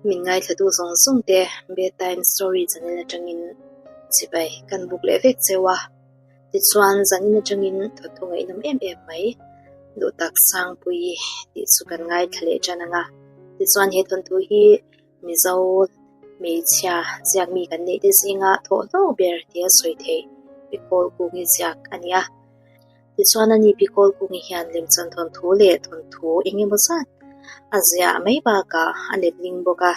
Min ngaithlatu zawng zawng te Bedtime Story channel atangin chibai kan buk leh vek cheu a. Tichuan zanin atangin thawnthu ngaihnawm em em mai Duhtak Sangpui tih chu kan ngaithla leh tan ang a. Tichuan he thawnthu hi Mizo hmeichhia ziak mi kan neih te zinga thawhhlawk ber tia sawi theih Bikawl Kungi ziak a ni a. Tichuan ani Bikawl Kungi hian lemchan thawnthu leh thawnthu eng emaw zat a ziah mai bakah a letling bawk a.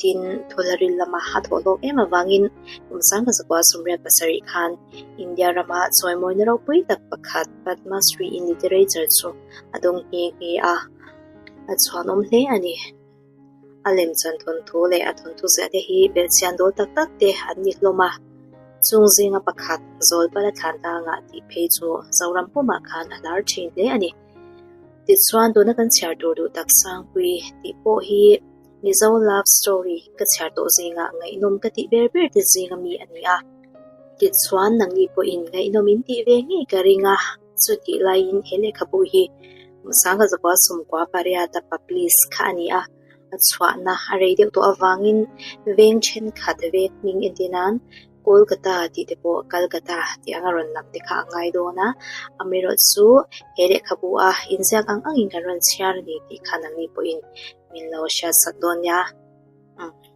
Tin, Thularil lama a thawhhlawk em avangin kum sangka zakua sawmriat pasarih khan India rama chawimawina ropui tak pakhat Padma Shri in Literature chu a dawng nghe nghe a, a chhuanawm hle a ni. A lemchan thawnthu leh a thawnthu ziah te hi belhchian dawl tak tak te an ni hlawm a, chung zinga pakhat Zawlpala thlan tlangah tih phei chu Zoram pumah khan a hlar thin hle a ni. Tichuan tuna kan chhiar tur duh tak Sangpui tih pawh hi Mizo love story ka chhiar tawh zingah ngaihnawm ka tih ber ber te zinga mi a ni a. Tichuan nangni pawhin ngaihnawm in tih ve ngei ka ring a. Chutih laiin he lehkhabu hi Sangha Zakua Sumkua pariata publish kha a ni a, a chhuahna a rei deuh tawh avangin veng thenkhat veng hming entir nan Kolkata tih te pawh Calcutta tih anga rawn lam te kha a ngai dawn a, amaherawhchu he lehkhabu a inziak ang angin kan rawn chhiar a ni tih kha nangni pawhin min lo hriatsak dawn nia.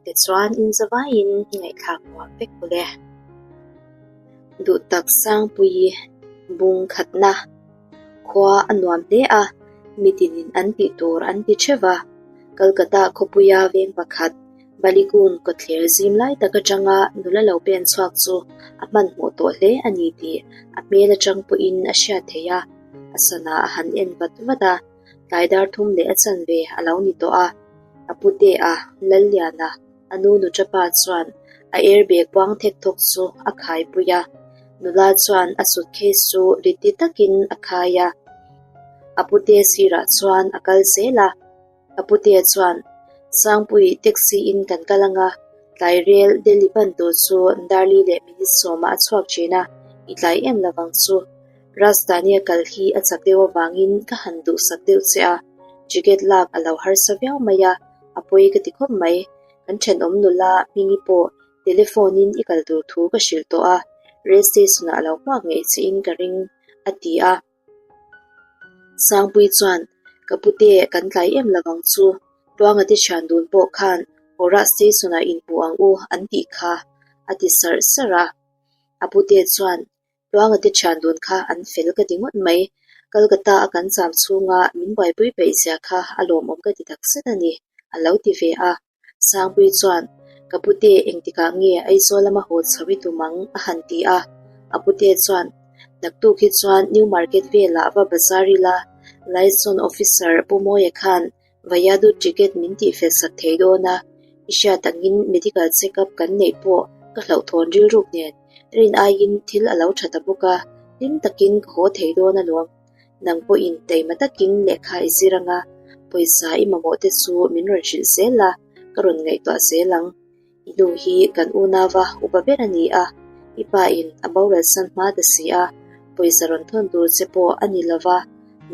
Tichuan inzavaiin ngaihthlak nuam vek bawk e. Duhtak Sangpuii bung khatna khua a nuam hle a, mitinin an tih tur an ti theuh va. Kolkata khawpuia veng pakhat Balikun kawtthler zim lai tak atanga nula lo pen chhuak chu a hmanhmawh tawh hle a ni tih a hmel atang pawhin a hriat theih a, a sana a han en vat vat a. Tlai dar thum leh a chanve a lo ni tawh a, a putea Lalliana a nu nuṭapa chuan a airbag buang thek thawk chu a khaipui a, nula chuan a suitcase chu riti takin a khai a, a pute sirah chuan a kal zel a, a putea chuan Sangpui taxi in kan kal anga, tlai rel Delhi pan tur chu Darli leh minute sawmah a chhuak thin a, i tlai em lovang chu. Rajdhani-a kal hi a chak deuh avangin ka han duhsak deuh che a, ticket lak a lo harsa viau mai a, a pawi ka ti khawp mai. Kan thenawm nula Hmingi pawh telephone-in i kal tur thu ka hrilh tawh a, rail station-ah a lo hmuak ngei chiin ka ring, a ti a. Sangpui chuan, Ka pute, kan tlai em lovang chu, Tluanga te thian dun pawh khan Howrah station-ah inhmu ang u an tih kha, a ti sarh sarh a. A pute chuan, Tluanga te thian dun kha an fel ka ti ngawt mai. Kolkata a kan cham chhunga min buaipui peih zia kha a lawmawm ka ti tak zet a ni, a lo ti ve a. Sangpui chuan, Ka pute engtikah nge Aizawl lama haw chho i tum ang? a han ti a. A pute chuan, Naktuk hi chuan New Market velah va bazar ila, Liaison Officer Pu Mawia khan Vayadu ticket min tihfel sak thei dawn a, i hriat angin medical check up kan neih pawh ka hlauhthawn rilruk nen rin aiin thil a lo tha ta bawk a, hlim takin ka haw thei dawn alawm. Nang pawhin taima takin lehkha i zir anga pawisa i mamawh te chu min rawn hrilh zel a, ka rawn ngaihtuah zel ang. I nu hi kan unauva upa ber a ni a, i pa in a boral san hma ta si a, pawisa rawn thawn tur che pawh a ni lova,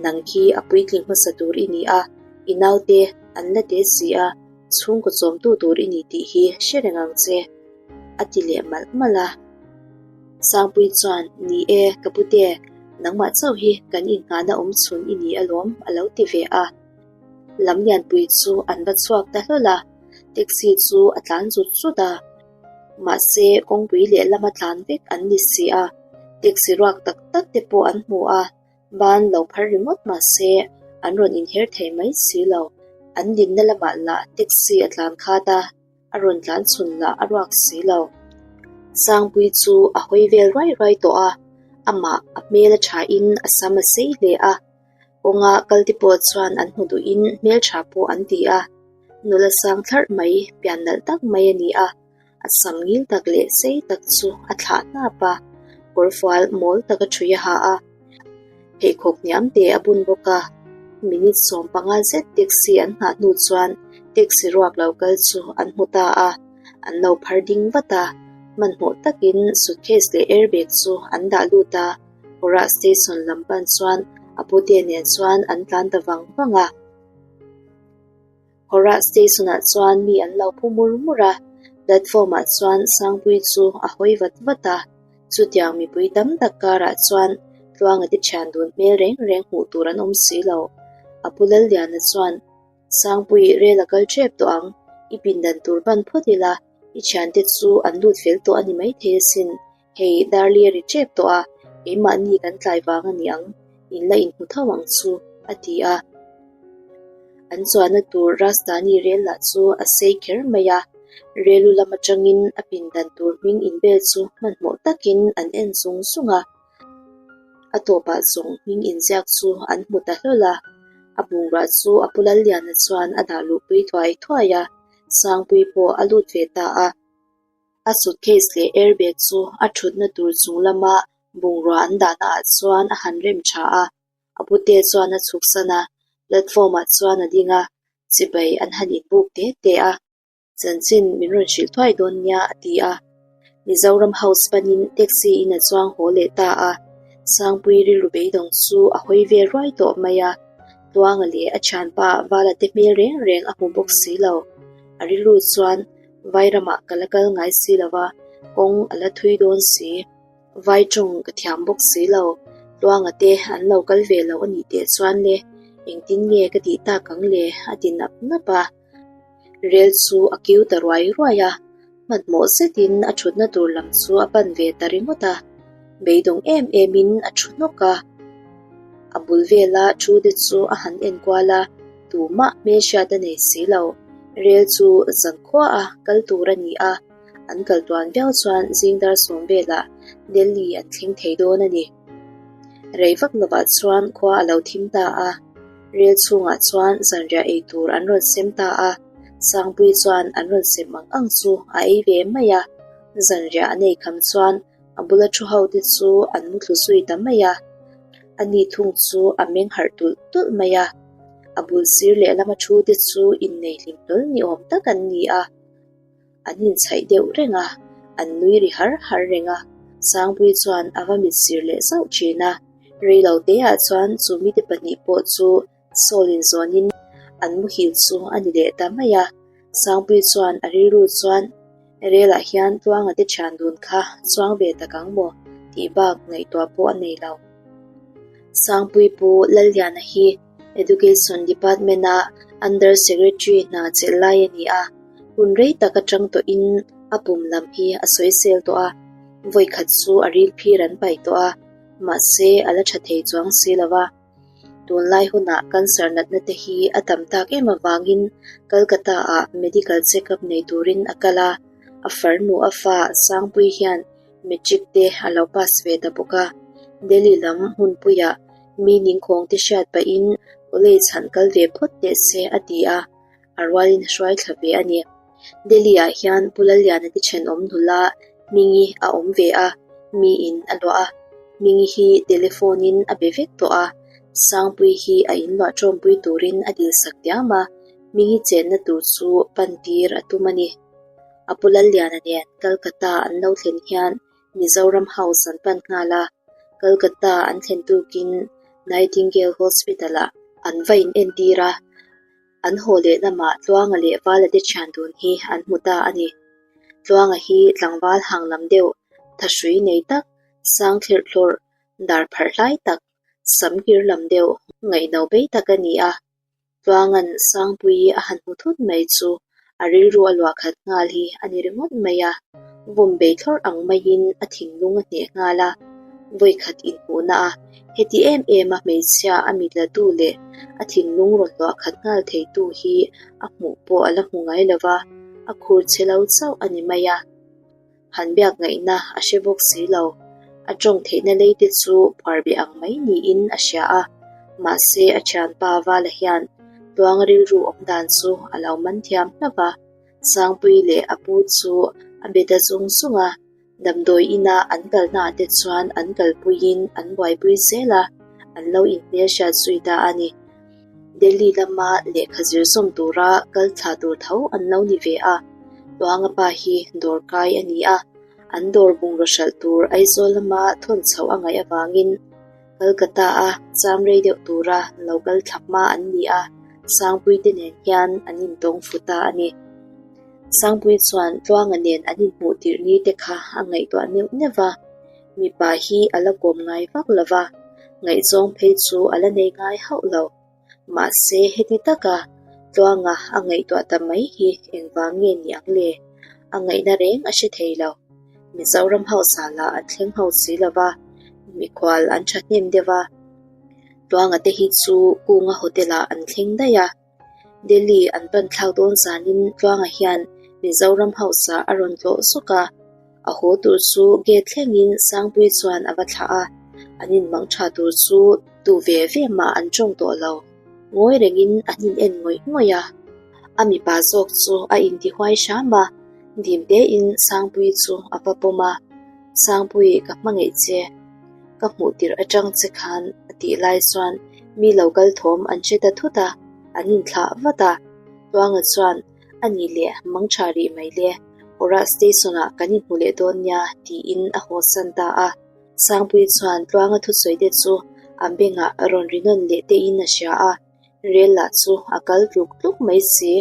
nang khi a puitling hmasa tur i ni a, i naute an la te si a, chhungkaw chawmtu tur i ni tih hi hre reng ang che, a ti leh malh malh a. Sangpui chuan, Ni e, ka pute, nangmah chauh hi kan inngahna awm chhun i ni alawm, a lo ti ve a. Lam lianpui chu an va chhuak ta hlawl a, taxi chu a tlan zut zut a. Mahse, kawngpui lehlama tlan vek an ni si a, taxi ruak tak tak te pawh an hmu a, ban lo phar ringawt mahse an rawn inher thei mai si lo. An dinna lamah lah taxi a tlan khat a. A rawn tlan chhun lah a ruak si lo. Sangpui chu a hawi vel ruai ruai tawh a, amah a hmel a thain a sam a sei hle a. Kawnga kal te pawh chuan an hmu duhin hmeltha pawh an ti a, nula sang thlarh mai, pian nalh tak mai a ni a, a sam ngil tak leh sei tak chu a thlah hnap a, kawrfual mawl tak a ṭhui a ha a. Pheikhawk hniam te a bun bawk a, minute 15 zet taxi an nghah hnu chuan taxi ruak lo kal chu an hmu ta a, an lo phar ding vat a, hmanhmawh takin suitcase leh airbag chu an dah lut a, Howrah station lam pan chuan a pute nen chuan an tlan ta vang vang a. Hawrah station-ah chuan mi an lo phu mur mur a, platform-ah chuan Sangpuii chu a hawi vat vat a. Chutiang mipui tam tak karah chuan Tluanga te thian dun hmel reng reng hmuh tur an awm si lo. A pu Lalliana chuan, Sangpuii rel a kal tep tawh ang, i pindan tur ban phawt ila, i thiante chu an lut fel tawh a ni maithei asin. Hei Darli a ri tep tawh a, keimahni kan tlai vang a ni ang, in la inhmu tho ang chu, a ti a. An chuanna tur Rajdhani rel lah chu a sei kher mai a, relu lam atangin a pindan tur hming inbel chu hmanhmawh takin an en zung zung a. A tawpah zawng hming inziak chu an hmu ta hlawl a, a bungrah chu a pu Lalliana chuan a dah luhpui thuai thuai a, Sangpui pawh a lut ve ta a. A suitcase leh airbag chu a thutna tur chung lama bungrua an dahna ah chuan a han rem tha a, a pute chuan a chhuksan a, platform ah chuan a ding a, chibai an han inbuk te te a, chanchin min rawn hrilh thuai dawn nia a ti a. Mizoram House panin taxi in a chuang haw leh ta a, Sangpui rilru beidawng chu a hawi vel ruai tawh mai a, Tluanga leh a thianpa Vala te hmel reng reng a hmu bawk si lo, a rilru chuan Vai ramah ka la kal ngai si lo va, kawng a la thui dawn si. Vai tawng ka thiam bawk si lo. Tluanga te an lo kal ve lo a nih teh chuan le, engtin nge ka tih tak ang le? a ti nap nap a. Rel chu a kiu ta ruai ruai a, hmanhmawh zetin a thutna tur lam chu a pan ve ta ringawt a. Beidawng em emin a thu hnawk a. A bul vela thu te chu a han enkual a. Tumah hmelhriat a nei si lo. Rel chu zankhua a kal tur a ni a, an kal tuan viau chuan zingdar sawm velah Delhi an thleng thei dawn a ni. Rei vak lovah chuan khua a lo thim ta a, rel chhungah chuan zanriah ei tur an rawn sem ta a, Sangpui chuan an rawn sem ang ang chu a ei ve mai a, zanriah an ei kham chuan A bula thu ho te chu an mu thlu zui ta mai a, ani thung chu a meng harh tulh tulh mai a, a bul sir lehlama thu te chu innei hlim hlawl ni awm tak an ni a, an inchhaih deuh reng a, an nui ri har har reng a, Sangpui chuan a va mit sir leh zauh thin a, reilo teah chuan chu mite pahnih pawh chu Sawl inzawnin an muhil chu a ni leh ta mai a, Sangpui chuan a rilru chuan Relah hian Tluanga te thian dun kha chuang ve tak ang maw tih bak ngaihtuah pawh a nei lo. Sangpui pu Lalliana hi Education Department-a Under Secretary hna chelh lai a ni a, hun rei tak atang tawhin a pum lam hi a sawisel tawh a, vawikhat chu a ril phir an paih tawh a, mahse a la tha thei chuang si lo va. Tunlai hunah cancer natna te hi a tam tak em avangin Kolkata ah medical check up nei turin a kal a, a farnu a fa Sangpui hian matric te a lo pass ve ta bawk a. Delhi lam hmunpuiah mi ningkhawng te hriat pahin college han kal ve phawt teh se a ti a, a rualin a hruai thla ve a ni. Delhi ah hian Pu Lalliana te thenawm nula Hmingi a awm ve a, miin a luah a. Hmingi hi telephone in a be vek tawh a, Sangpui hi a inluah tawmpui turin a dilsak diam a, Hmingi chenna tur chu pan tir a tum a ni. A Pu Lalliana nen Calcutta an lo thlen hian Mizoram House an pan nghal a, Calcutta an thlen tukin Nightingale Hospital ah an va inentir a. An haw leh lamah Tluanga leh Vala te thian dun hi an hmu ta a ni. Tluanga hi tlangval hang lam deuh, thahrui nei tak, sang thlirh thlawrh, dar pharh hlai tak, sam kir lam deuh, ngaihno bei tak a ni a. Tluanga'n Sangpuii a han hmu thut mai chu a rilru a luah khat nghal hi a ni ringawt mai a. Vawm bei thlawrh ang maiin a thinlung a hneh nghal a, vawikhat inhmuhna a heti em em a hmeichhia a mit la tu leh a thinlung rawn luah khat nghal thei tu hi a hmuh pawh a la hmu ngai lo va, a khur che lo chauh a ni mai a. Han biak ngaihna a hre bawk si lo, a tawng theihna lei te chu phuar beh ang mai niin a hria a, mahse a thianpa Vala hian Tluanga rilru awm dan chu a lo man thiam hlauh va. Sangpui leh a pu chu a be ta zung zung a, damdawi ina an kalnaah te chuan an kalpuiin an buaipui zel a, an lo inhmelhriat zui ta a ni. Delhi lama lehkha zir zawm tura kal thla tur tho an lo ni ve a, Tuanga pa hi dawr kai a ni a, an dawr bungraw hralh tur Aizawl lama thawn chhoh a ngaih avangin Kolkata-a cham rei deuh tura lo kal thla hma an ni a. Sangpui te nen hian an intawng fu ta a ni. Sangpui chuan Tluanga nen an inhmuh tirh ni te kha a ngaihtuah neuh neuh va, mipa hi a la kawm ngai vak lo va, ngaihzawng phei chu a la nei ngai hauh lo. Mahse heti taka Tluanga a ngaihtuah ta mai hi engvang nge ni ang le? A ngaihna reng a hre thei lo. Mizoram hausa lah an thleng ho si lo va, mikhual an thahnem deuh a. Tluanga te hi chu Kunga Hotel ah an thleng daih a. Delhi an pan thlak dawn zanin Tluanga hian Mizoram hausa a rawn tlawh zuk a. A haw tur chu gate thlengin Sangpui chuan a va thlah a, an inmang tha tur chu tu ve ve mah an tawng tawh lo. Ngawi rengin an in en ngawih ngawih a. A mipa zawk chu a intihuai hram a, dim tein Sangpui chu a va pawm a, Sangpui ka hmangaih che, ka hmuh tirh atang che khan a tih lai chuan mi lo kal thawm an hre ta thut a, an inthlah vat a. Tluanga chuan A nih leh mang tha rih mai le, Hawrah station ah kan inhmu leh dawn nia tiin a haw san ta a. Sangpui chuan Tluanga thusawi te chu a bengah rawn ri nawn leh tein a hria a, rel lah chu a kal tluk tluk mai si.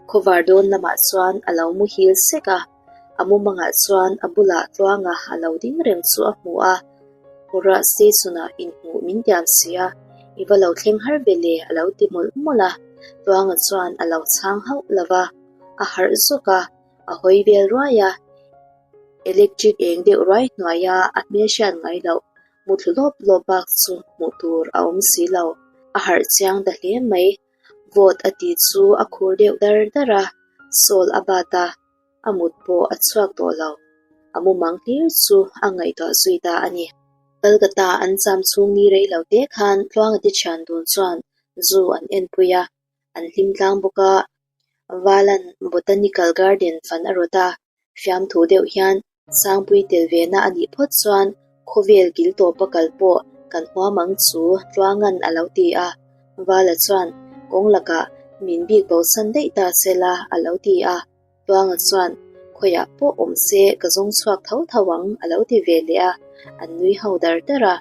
Khawvar dawn lamah chuan a lo muhil sek a. A mumangah chuan a bulah Tluanga a lo ding reng chu a hmu a, Hawrah station-ah inhmuh min tiam si a, i va lo thleng har ve le a lo ti mawlh mawlh a. Tluanga chuan a lo chhang hauh lo va, a harh zawk a, a hawi vel ruai a, electric eng deuh ruai hnuaia a hmelhriat ngai loh muthlu lawp lawp bak chu hmuh tur a awm si lo. A harh chiang ta hle mai. Vawt a tih chu a khur deuh dar dar a, sawl a bat a. A mut pawh a chhuak tawh lo. A mumang hlir chu a ngaihtuah zui ta a ni. Kolkata an cham chhung ni rei lo te khan Tluanga te thian dun chuan zu an enpui a, an hlim tlang bawk a. Valan Botanical Garden fan a rawt a, fiamthu deuh hian Sangpui tel ve na a nih phawt chuan khawvel kil tawpa kal pawh kan huam ang chu Tluangan a lo ti a. Vala chuan kawng lakah min bik bosan daih ta se la a lo ti a. Tluanga chuan khawiah pawh awm se ka zawng chhuak tho tho ang a lo ti ve leh a, an nui ho dar dar a.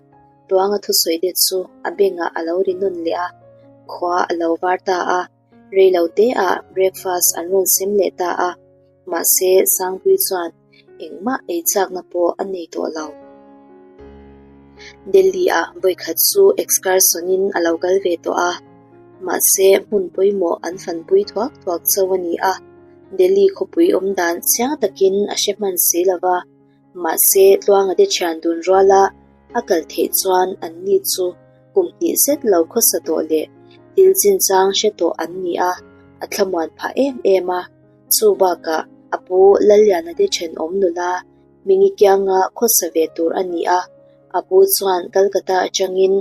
Tluanga thusawi te chu a bengah a lo ri nawn leh a, khua a lo var ta a. Rei lo te ah breakfast an rawn sem leh ta a, mahse Sangpui chuan engmah ei chakna pawh a nei tawh lo. Delhi ah vawikhat chu excursion in a lo kal ve tawh a, mahse hmun pawimawh an fanpui thuak thuak chauh a ni a, Delhi khawpui awm dan chiang takin a hre hman si lo va, mahse Tluanga te thian dun ruala a kal theih chuan an ni chu kum hnih zet lo khawsa tawh leh thil chinchang hre tawh an ni a, a thlamuan phah em em a. Chu bakah a pu Lalliana te thenawm nula Mingi kianga khawsa ve tur a ni a, a pu chuan Kolkata atangin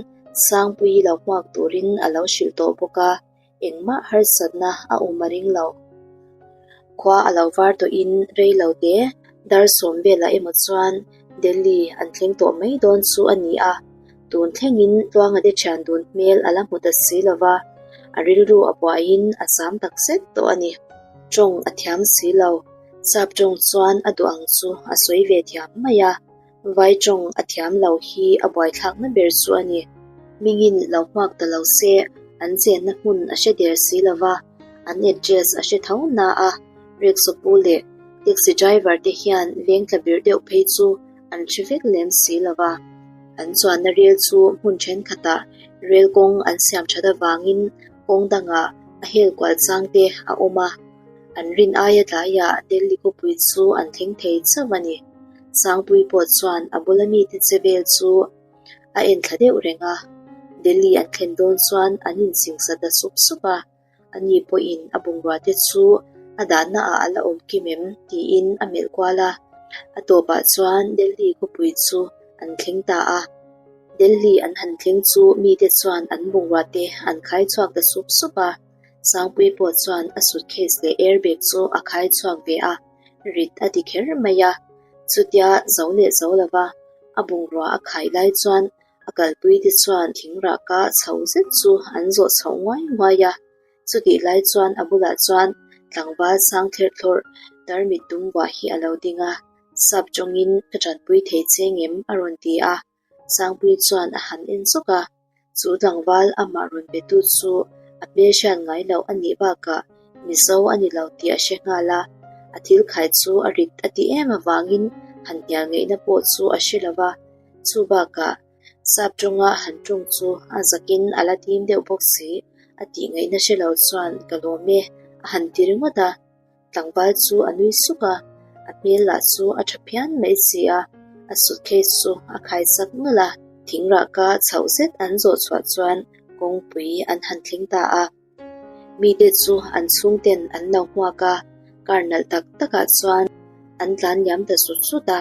Sangpuii lo hmuak turin a lo hrilh tawh bawk a. Engmah harsatna a awm a ring lo. Khua a lo var tawhin rei lo te dar sawm velah emaw chuan Delhi an thleng tawh mai dawn chu a ni a, tun thlengin Tluanga te thian dun hmel a la hmu ta si lo va, a rilru a buaiin a zam tak zet tawh a ni. Tawng a thiam si lo, sap tawng chuan a duh ang chu a sawi ve thiam mai a. Vai tawng a thiam lo hi a buaithlakna ber chu a ni. Mingin lo hmuak ta lo se, an chenna hmun a hre der si lo va, an address a hre tho na a, rickshaw pu leh taxi driver te hian veng tla bir deuh phei chu an hre vek lem si lo va. An chuanna rel chu hmun thenkhatah rel kawng an siam that avangin kawng dangah a hel kual chang te a awm a, an rin aia tlaiah Delhi khawpui chu an thleng thei chauh a ni. Sangpui pawh chuan a bula mite che vel chu a en thla deuh reng a, Delhi an thlen dawn chuan an insingsa ta sup sup a, ani pawhin a bungrua te chu a dahna ah a la awm kim em tiin a melh kual a, a tawpah chuan Delhi khawpui chu an thleng ta a. Delhi an han thleng chu mite chuan an bungrua te an khai chhuak ta sup sup a, Sangpui pawh chuan a suitcase leh airbag chu a khai chhuak ve a. Rit a ti kher mai a, chutia zo leh zo lova a bungrua a khai lai chuan a kalpui te chuan thing rahka chho zet chu an zawh chhoh nguai nguai a. Chutih lai chuan a bulah chuan tlangval sang thlerh thlawrh tarmit dum vuah hi a lo ding a, sap tawngin ka tanpui thei che ngem a rawn ti a. Sangpui chuan a han en zawk a, chu tlangval amah rawn pe tu chu A hmelhriat ngai loh a nih bakah Mizo a ni lo tih a hre nghal a, a thil khai chu a rit a ti em avangin han hnial ngeihna pawh chu a hre lo va, chu bakah sap tawnga han tawng chu a zakin a la tim deuh bawk si a tih ngaihna hre lo chuan ka lawm e a han ti ringawt a. Tlangval chu a nui suk a, a hmel lah chu a tha phian mai si a, a suitcase chu a khai sak nawlh a, thingrah ka chhoh zet an zawh chhuah chuan kawngpui an han thleng ta a. Mite chu an chhungten an lo hmuak a, car nalh tak takah chuan an tlan liam ta zut zut a,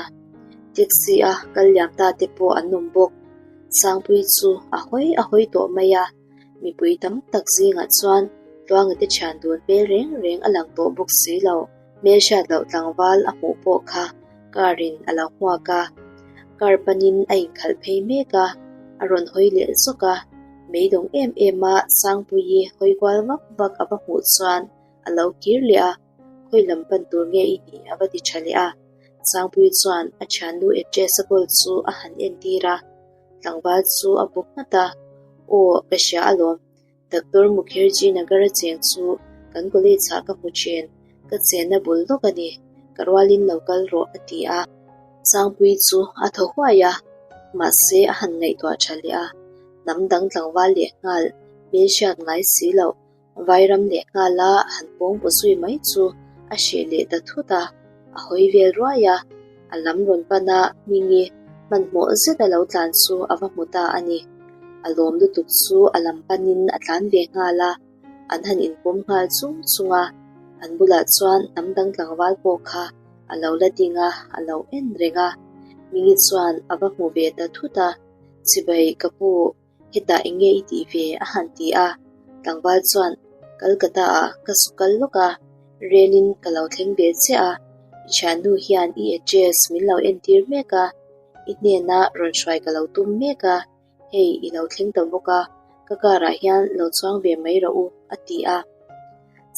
taxi a kal liam ta te pawh an awm bawk. Sangpui chu a hawi a hawi tawh mai a. Mipui tam tak zingah chuan Tluanga te thian dun hmel reng reng a lang tawh bawk si lo. Hmel hriat loh tlangval a hmuh pawh kha car in a lo hmuak a, car panin a inkhalh phei mek a, a rawn hawi leh zawk a, meidawng em em a Sangpuii hawi kual vak vak a va hmuh chuan a lo kir leh a, khawi lam pan tur nge i nih a va ti tha leh a. Sangpuii chuan a thiannu address a kawl chu a han entir a. Tlangval chu a bu nghat a, Aw, ka hria alawm. Doctor Mukherjee Nagar-a cheng chu kan college-ah ka hmu thin, ka chenna bul lawk a ni, ka rualin lo kal rawh a ti a. Sangpui chu a thaw huai a, mahse a han ngaihtuah tha leh a, hnam dang tlangval leh nghal hmel hriat ngai si loh Vairam leh nghala han pawng paw zui mai chu a hreh leh ta thut a, a hawi vel ruai a, a lam rawn pan a Hmingi hmanhmawh zet a lo tlan chu a va hmu ta a ni. A lawm lutuk chu a lam panin a tlan ve nghal a, an han inpawm nghal chung chung a, an bulah chuan hnam dang tlangval pawh kha a lo la ding a, a lo en reng a. Hmingi chuan a va hmu ve ta thut a, Chibai ka pu. Hetah eng nge i tih ve? a han ti a. Tlangval chuan, Calcutta ah ka su kal lawk a, relin ka lo thleng ve chiah a, i thiannu hian i address min lo entir mek a, i hnena rawn hruai ka lo tum mek a, hei i lo thleng ta bawk a, ka car ah hian lo chuang ve mai rawh u, a ti a.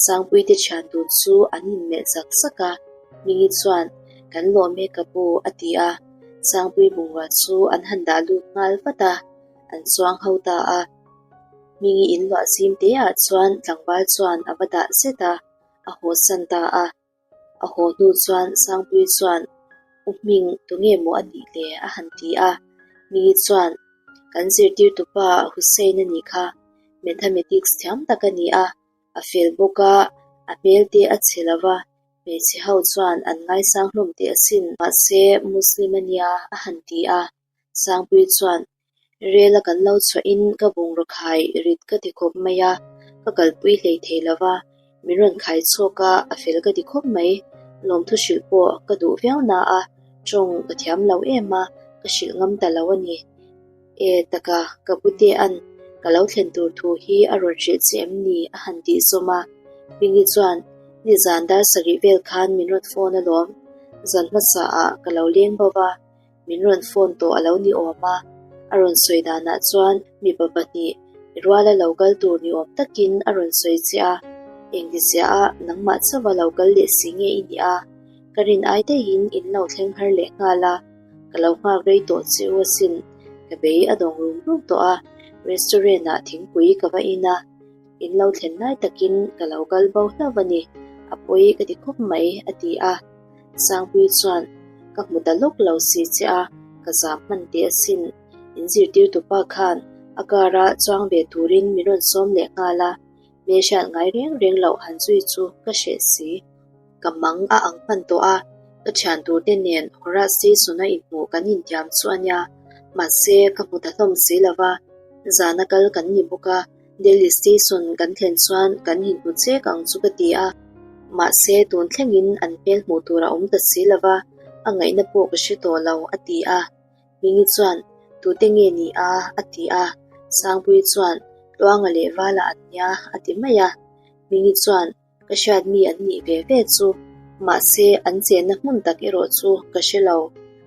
Sangpuite thian tur chu an inmelh zak zak a, Hmingi chuan, Kan lawm e ka pu, a ti a. Sangpui bungrua chu an han dah lut nghal vat a, an chuang ho ta a. Hmingi inluah zim te ah chuan tlangval chuan a va dah zet a, a haw san ta a. A haw hnu chuan Sangpui chuan, U Hming, tunge maw a nih le? a han ti a. Hmingi chuan, Kan zirtirtupa Hussein a nih kha, Mathematics thiam tak a ni a, a fel bawk a, a hmel te a chhe lo va, hmeichhe ho chuan an ngaisang hlawm teh asin, mahse Muslim a nia a han ti a. Sangpui chuan, Rel a kan lo chhuahin ka bungraw khai rit ka ti khawp mai a, ka kalpui hlei thei lo va, min rawn khai chhuak a, a fel ka ti khawp mai. Lawmthu hrilh pawh ka duh viau na a, tawng ka thiam lo em a, ka hrilh ngam ta lo a ni. E taka, ka putea'n ka lo thlen tur thu hi a rawn hrilh che em ni? a han tih zawm a. Hmingi chuan, Nizan dar sarih vel khan min rawn phone alawm. Zan hmasa ah ka lo leng bo va, min rawn phone tawh a lo ni awm a. A rawn sawi danah chuan mipa pahnih i ruala lo kal tur ni awm takin a rawn sawi che a, engtizia ah nangmah chauha lo kal leh si nge i nih a? Ka rin ai daihin in lo thleng har leh nghal a. Ka lo nghak rei tawh che u asin, ka bei a dawng rum rum tawh a, restaurant ah thingpui ka va in a, in lo thlen lai takin ka lo kal bo hlauh a ni, a pawi ka ti khawp mai a ti a. Sangpui chuan, Ka hmu ta lawk lo si che a, ka zam hman teh asin, in zirtirtupa khan a car a chuang ve turin min rawn sawm leh nghal a, hmelhriat ngai reng reng loh han zui chu ka hreh si. Ka mang a ang hman tawh a, ka thian tur te nen Hora station a inhmuh kan intiam chu a nia, mahse ka hmu ta hlawm si lo va, zana kal kan ni bawk a, Delhi station kan thlen chuan kan inhmu chek ang chu ka ti a, mahse tun thlengin an hmel hmuh tur a awm ta si lo va, a ngaihna pawh ka hre tawh lo a ti a. Hmingi chuan, Tute nge ni a? a ti a, Sangpui chuan, Tluanga leh Vala an nia a ti mai a. Hmingi chuan, Ka hriat mi an nih ve ve chu, mahse an chenna hmun tak erawh chu ka hre lo.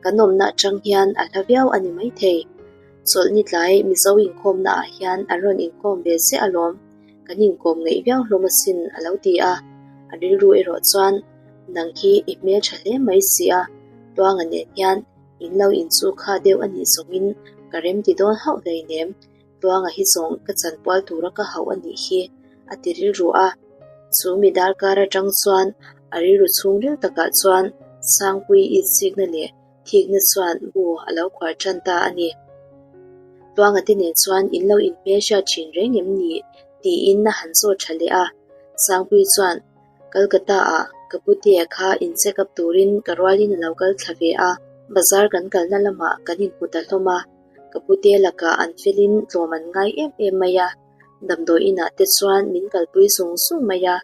Kan awmna atang hian a hla viau a ni maithei. Chawlhni tlai Mizo inkhawmna ah hian an rawn inkhawm ve ziah alawm, kan inkawm ngeih viau hlawm asin a lo ti a. A rilru erawh chuan, Nang hi i hmel tha hle mai si a, Tluanga nen hian in lo inchu kha deuh a nih zawngin ka remti dawn hauh hleinem. Tluanga hi zawng ka chanpual tura ka hauh a nih hi. a ti rilru a. Chu mi darkar atang chuan a rilru chhungril takah chuan Sangpuii itsikna leh thikna chuan bu a lo khuar tan ta a ni. Tluanga te nen chuan in lo inhmelhriat thin reng em ni? tiin a han zawt tha leh a. Sangpuii chuan Kolkata ah ka putea kha in check up turin ka rualin a lo kal thla ve a, bazar kan kalna lamah kan inhmu ta hlawm a. Ka putea lakah an felin tlawm an ngai em em mai a, damdawi inah te chuan min kalpui zung zung mai a,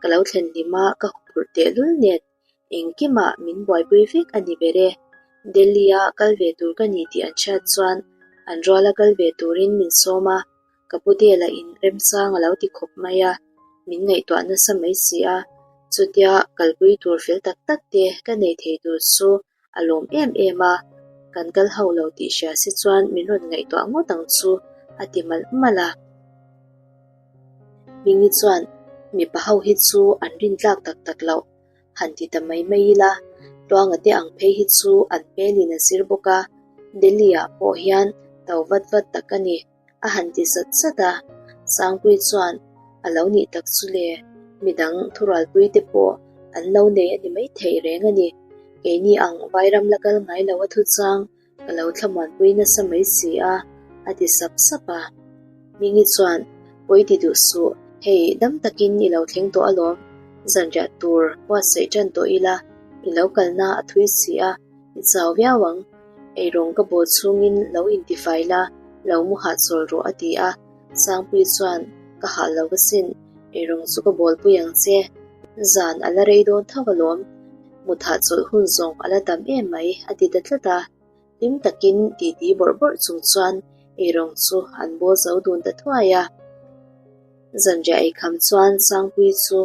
ka lo thlen hlim a ka huphurh tehlul nen engkimah min buaipui vek a ni ber e. Delhi-a kal ve tur ka ni tih an hriat chuan an ruala kal ve turin min sawm a, ka putea lah in remchang a lo ti khawp mai a, min ngaihtuah nasa mai si a, chutia kalpui tur fel tak tak te ka nei thei tur chu A lawm em em a, kan kal ho lo tih hria si chuan min rawn ngaihtuah ngawt ang chu a ti malh malh a. Hmingi chuan mipa ho hi chu an rintlak tak tak loh han ti ta mai mai ila, Tluanga te ang phei hi chu an hmelin a zir bawk a, Delhi ah pawh hian to vat vat tak a ni. A han ti zat zat a, Sangpuii chuan a lo nih tak chu le, midang thurualpui te pawh an lo nei a ni maithei reng a ni. Keini ang vairam la kal ngai lo a thu chang ka lo thlamuanpui nasa mai si a, a ti sap sap a. Hmingi chuan, Pawi ti duh suh, hei dam takin i lo thleng tawh alawm, zanriah tur buatsaih tan tawh ila, i lo kalna a thui si a, i chau viau ang. Eirawng ka bawl chhungin lo intifai la, lo mu hahchawl rawh a ti a. Sangpuii chuan, Ka hah lo asin, eirawng chu ka bawlpui ang che. Zan a la rei dawn tho alawm, mut hahchawlh hun zawng a la tam em mai a ti ta tlat a. Hlim takin titi bawrh bawrh chung chuan eirawng chu an bawl zo dun ta thuai a. Zanriah eikham chuan Sangpuii chu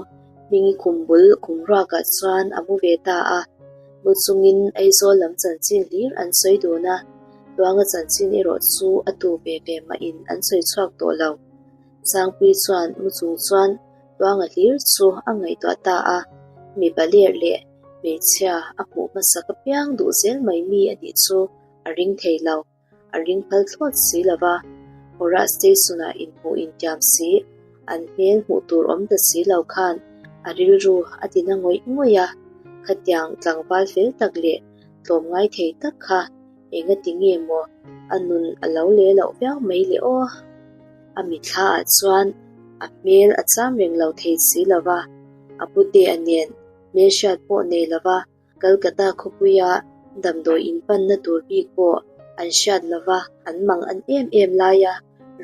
Hmingi khum bul khum ruakah chuan a mu ve ta a, mu chungin Aizawl lam chanchin hlir an sawi dun a, Tluanga chanchin erawh chu a tu ve ve mahin an sawi chhuak tawh lo. Sangpuii chuan mu chung chuan Tluanga hlir chu a ngaihtuah ta a, mipa ler leh hmeichhia a hmuh hmasak apiang duh zel mai mi a nih chu a ring thei lo. A ring phal thlawt si lo va, Howrah Station-ah inhmuh intiam si, an hmel hmuh tur awm ta si lo khan a rilru a ti na ngawih ngawih a, khatiang tlangval fel tak leh tlawmngai thei tak kha engati nge maw a nun a lo le loh viau mai le aw? A mitthla ah chuan a hmel a cham reng lo thei si lo va, a putea nen hmelhriat pawh nei lo va, Kolkata khawpuia damdawi inpanna tur bik pawh an hriat lova an mang an em em laia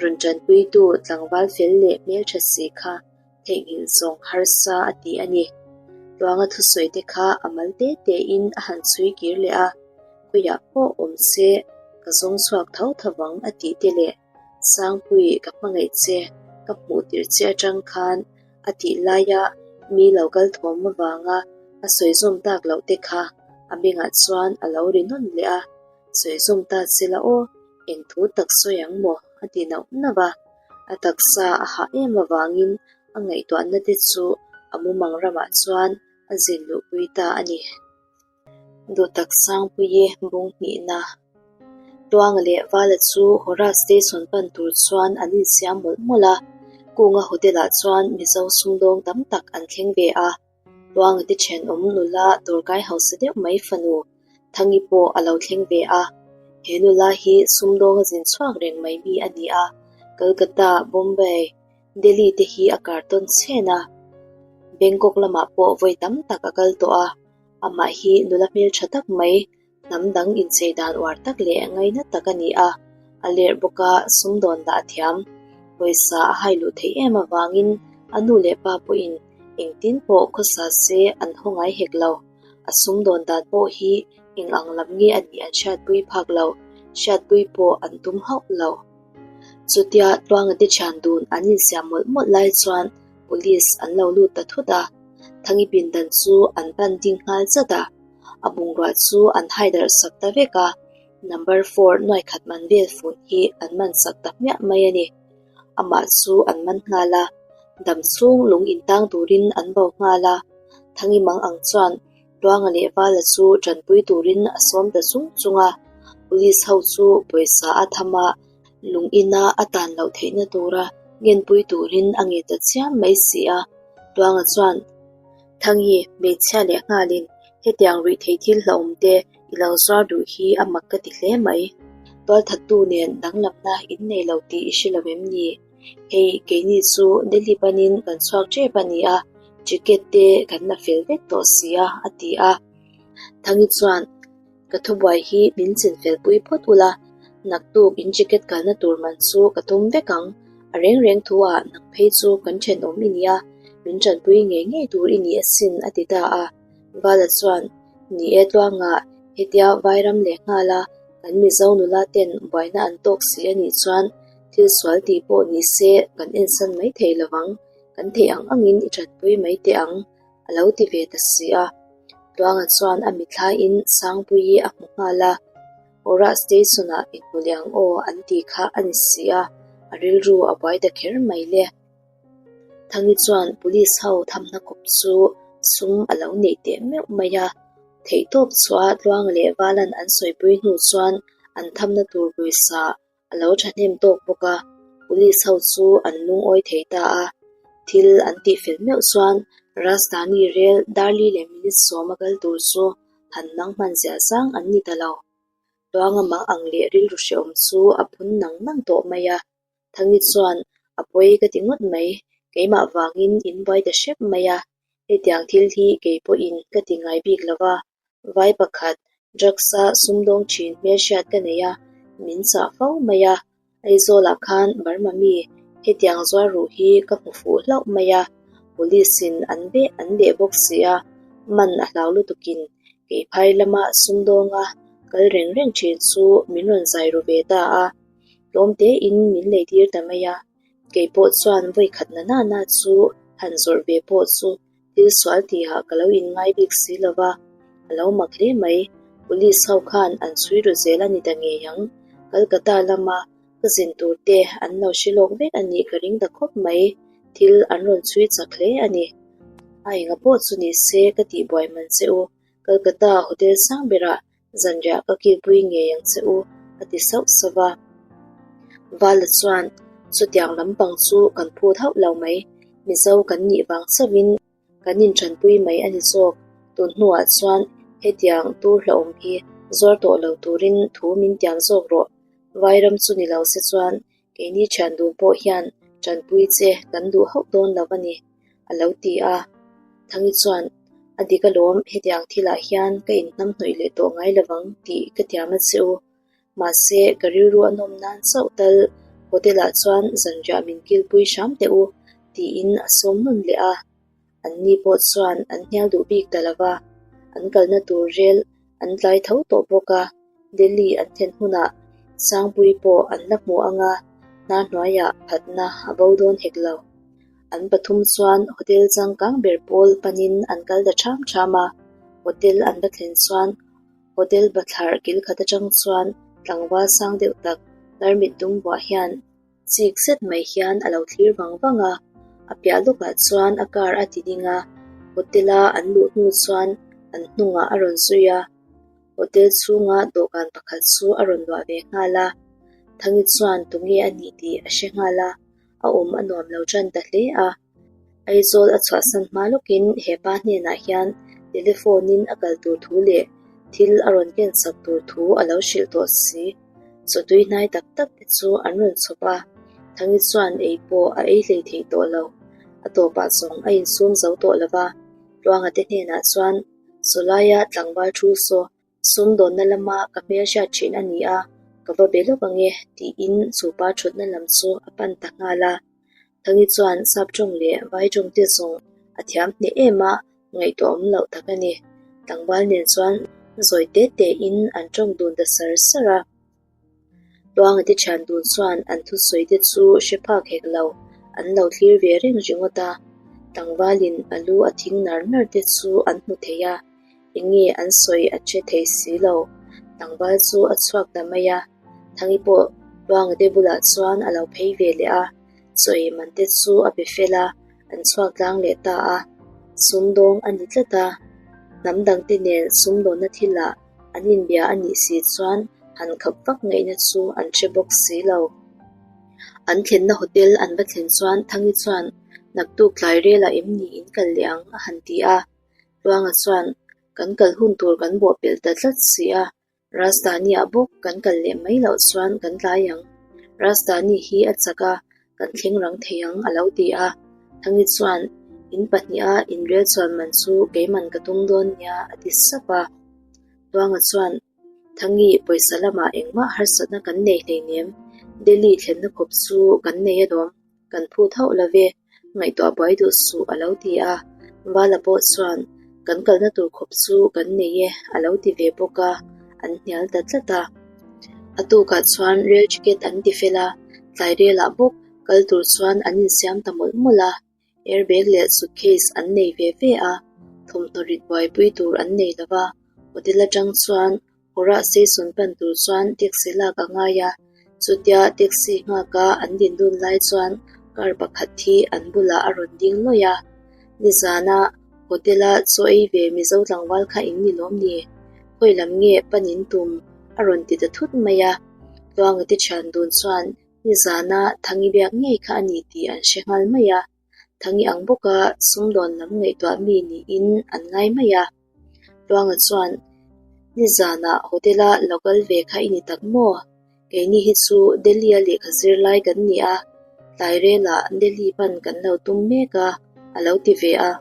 rawn tanpuitu tlangval fel leh hmeltha si kha theihnghilh zawng harsa a ti a ni. Tluanga thusawi te kha a mal te tein a han chhui kir leh a, khawiah pawh awm se ka zawng chhuak tho tho vang a tih te leh Sangpui ka hmangaih che ka hmuh tirh che atang khan A tih laia mi lo kal thawm avanga a sawi zawm tak loh te kha a bengah chuan a lo ri nawn leh a, sawi zawm ta se la aw, eng thu tak sawi ang maw a ti nauh nauh a. A taksa a hah em avangin a ngaihtuahna te chu a mumang ramah chuan a zin luhpui ta a ni. Duhtak Sangpuii bung hnihna Tluanga leh Vala chu Howrah Station pan tur chuan an insiam mawlh mawlh a, Kunga Hotel ah chuan Mizo sumdawng tam tak an thleng ve a, Tluanga te thenawm nula dawrkai hausa deuh mai fanu Thangi pawh a lo thleng ve a, he nula hi sumdawnga zin chhuak reng mai mi a ni a, Kolkata, Bombay, Delhi te hi a kar tawn chhen a, Bangkok lamah pawh vawi tam tak a kal tawh a. Amah hi nula hmeltha tak mai, hnam dang inchei dan uar tak leh ngaina tak a ni a, a lerh bawk a, sumdawn dah thiam. Pawisa a hai luh theih em avangin a nu leh pa pawhin engtin pawh khawsa se an haw ngai hek lo. A sumdawn dan pawh hi eng ang lam nge a nih an hriatpui phak lo, hriatpui pawh an tum hauh lo. Chutia Tluanga te thian dun an insiam mawlh mawlh lai chuan Police an lo lut ta thut a, Thangi pindan chu an pan ding nghal zat a, a bungrua chu an hai darh sak ta vek a, number four nuai khat man vel fun hi an man sak ta hmiah mai a ni. Amah chu an man nghal a, dam chhung lung intang turin an bo nghal a, Thangi mang ang chuan Tluanga leh Vala chu tanpui turin a sawm ta chung chung a, police ho chu pawisa a tham a, lung ina a tan loh theihna tura. Ngenpui turin a nge ta chiam mai si a. Tluanga chuan, Thangi, hmeichhia leh nghalin hetiang ruih thei thil hlauhawm te i lo zuar duh hi a mak ka ti hle mai. Tualthattu nen danglamna in nei lo tih i hre lo em ni? Hei, keini chu Delhi panin kan chhuak tep a ni a, ticket te kan la fel vek tawh si a, a ti a. Thangi chuan, Ka thubuai hi min chinfel pui phawt ula, naktuk in ticket kalna tur man chu ka tum vek ang. A reng reng thu ah nang phei chu kan thenawm i nia, min tanpui ngei ngei tur i ni asin, a ti ta a. Vala chuan, Ni e tluangah, hetia Vairam leh nghala kan Mizo nula ten buaina an tawk si a nih chuan thil sual tih pawh ni se kan ensan mai thei lo vang, kan theih ang angin i tanpui mai teh ang, a lo ti ve ta si a. Tluanga chuan a mithlaiin Sangpuii a hmu nghal a, Howrah Station-ah inhmu leh ang aw an tih kha a ni si a, a rilru a buai ta kher mai le. Thangi chuan police ho thamna kawp chu sum a lo neih teh meuh mai a, theihtawp chhuah Tluanga leh Valan an sawipui hnu chuan an thamna tur pawisa a lo thahnem tawk bawk a, police ho chu an lungawi thei ta a, thil an tihfel meuh chuan Rajdhani rel Darli leh minute sawma kal tur chu han nang hman ziah zang an ni ta lo. Tluanga mang ang leh rilru hrehawm chu a phun nang nang tawh mai a. Thangi chuan, A pawi ka ti ngawt mai, keimah vangin in buai ta hrep mai a, hetiang thil hi kei pawhin ka ti ngai bik lo va, vai pakhat drugs-a sumdawng thin hmelhriat ka nei a, min chah fo mai a, Aizawlah khan Burma mi hetiang zuar ruh hi ka hmu fuh hlauh mai a, police-in an beh an beh bawk si a, man a hlau lutukin keiphai lama sumdawnga kal reng reng thin chu min rawn zai ru ve ta a. Tlawm tein min lei tir ta mai a, kei pawh chuan vawi khat na nana chu han zawrh ve pawh chu thil sual tihah ka lo inngai bik si lo va, a lo mak hle mai. Police ho khan an chhui ru zel a ni ta ngei ang, Calcutta lama ka zin tur te an lo hre lawk vek a nih ka ring ta khawp mai, thil an rawn chhui chak hle a ni. A enga pawh chu ni se ka tihbuai man che u, Calcutta hotel sang berah Zanriah ka kilpui ngei ang che u, a ti sauh sauh va. Vala chuan, Chutiang lampang chu kan phut hauh lo mai, Mizo kan nih vang chauhin kan inṭanpui mai a ni zawk. Tun hnuah chuan hetiang tur hlauhawm hi zuar tawh lo turin thu min tiam zawk rawh. Vairam chu ni lo se chuan Keini thian dun pawh hian tanpui che kan duh hauh dawn lo a ni, a lo ti a. Thangi chuan, A dik alawm, hetiang thilah hian ka inhnamhnawih leh tawh ngai lovang tih ka tiam a che u. Mahse, ka rilru a nawm nan chauh tal hotel-ah chuan zanriah min kilpui hram teh u, tiin a sawm nawn leh a. Anni pawh chuan an hnial duh bik ta lo va, an kalna tur rel an tlai tho tawh bawk a, Delhi an thlen hunah Sangpui pawh an la hmu ang a, hnar hnuaiah phatna a bo dawn hek lo. An pathum chuan hotel changkang ber pawl panin an kal ta ṭham ṭham a, hotel an va thlen chuan hotel bathlar kil khat aṭang chuan tlangval sang deuh tak tarmit dum buah hian Chik zet mai hian a lo thlir vang vang a, a piah lawkah chuan a car a ti ding a, hotel a an luh hnu chuan an hnungah a rawn zui a, hotel chhunga dawhkan pakhat chu a rawn luah ve nghal a, Thangi chuan tunge a nih tih a hre nghal a, a awm a nuam lo tan ta hle a. Aizawl a chhuahsan hma lawkin he pa hnenah hian telephone in a kal tur thu leh thil a rawn ken sak tur thu a lo hrilh tawh si. Chawtui hnai tak tak te chu an rawn chhawp a, Thangi chuan ei pawh a ei hlei thei tawh lo. A tawpah zawng a insum zo tawh lo va, Tluanga te hnenah chuan Sawlaia tlangval thu saw Sumdawnna lama ka hmelhriat thin a ni a, ka va be lawk ang e, tiin chu pa thutna lam chu a pan ta nghal a. Thangi chuan sap tawng leh vai tawng te zawng a thiam hneh em a, ngaihtuah awm loh tak a ni. Tlangval nen chuan zawi te te in an tawng dun ta sar sar a. Tluanga te thian dun chuan an thusawi te chu hre phak hek lo, an lo thlir ve reng ringawt a. Tlangvalin a lu a thing nar nar te chu an hmu thei a, eng nge an sawi a hre thei si lo. Tlangval chu a chhuak ta mai a, Thangi pawh Tluanga te bulah chuan a lo phei ve leh a, chawi man te chu a pe fel a, an chhuak tlang leh ta a. Sumdawng a ni tlat a, hnam dangte nen sumdawnna thilah An inbia a nih si chuan han khap vak ngaihna chu an hre bawk si lo. An thlenna hotel an va thlen chuan Thangi chuan, Naktuk tlai relah em ni in kal leh ang? a han ti a. Tluanga chuan, Kan kal hun tur kan bawhpelh ta tlat si a, Rajdhani-ah bawk kan kal leh mai loh chuan kan tlai ang. Rajdhani hi a chak a, kan thleng rang thei ang a lo ti a. Thangi chuan, In pahniha inrel chuan man chu keiman ka tum dawn nia a ti sap a. Tluanga chuan, Thangi, pawisa lamah engmah harsatna kan nei hleinem, Delhi thlenna khawp chu kan nei alawm. Kan phut hauh lo ve, ngaihtuah buai duh suh a lo ti a. Vala pawh chuan, Kan kalna tur khawp chu kan nei e a lo ti ve bawk a, an hnial ta tlat a. A tukah chuan rail ticket an ti fel a, tlai relah bawk kal tur chuan an insiam ta mawlh mawlh a. Airbag leh suitcase an nei ve ve a, thawmhnaw rit buaipui tur an nei lo va, hotel atang chuan Hawrah station pan tur chuan taxi lak a ngai a, chutia taxi nghaka an din dun lai chuan car pakhat hi an bulah a rawn ding lawih a. Nizana hotel a chaw ei ve Mizo tlangval kha in ni lawm ni? Khawi lam nge pan in tum? a rawn ti ta thut mai a. Tluanga te thian dun chuan nizana Thangi biak ngei kha a ni tih an hre nghal mai a. Thangi ang bawka sumdawn lam ngaihtuah mi niin an ngai mai a. Tluanga chuan, Nizanah hotel-a lo kal ve kha i ni tak maw? Keini hi chu Delhi-a lehkha zir lai kan ni a, tlai relah Delhi pan kan lo tum mek a, a lo ti ve a.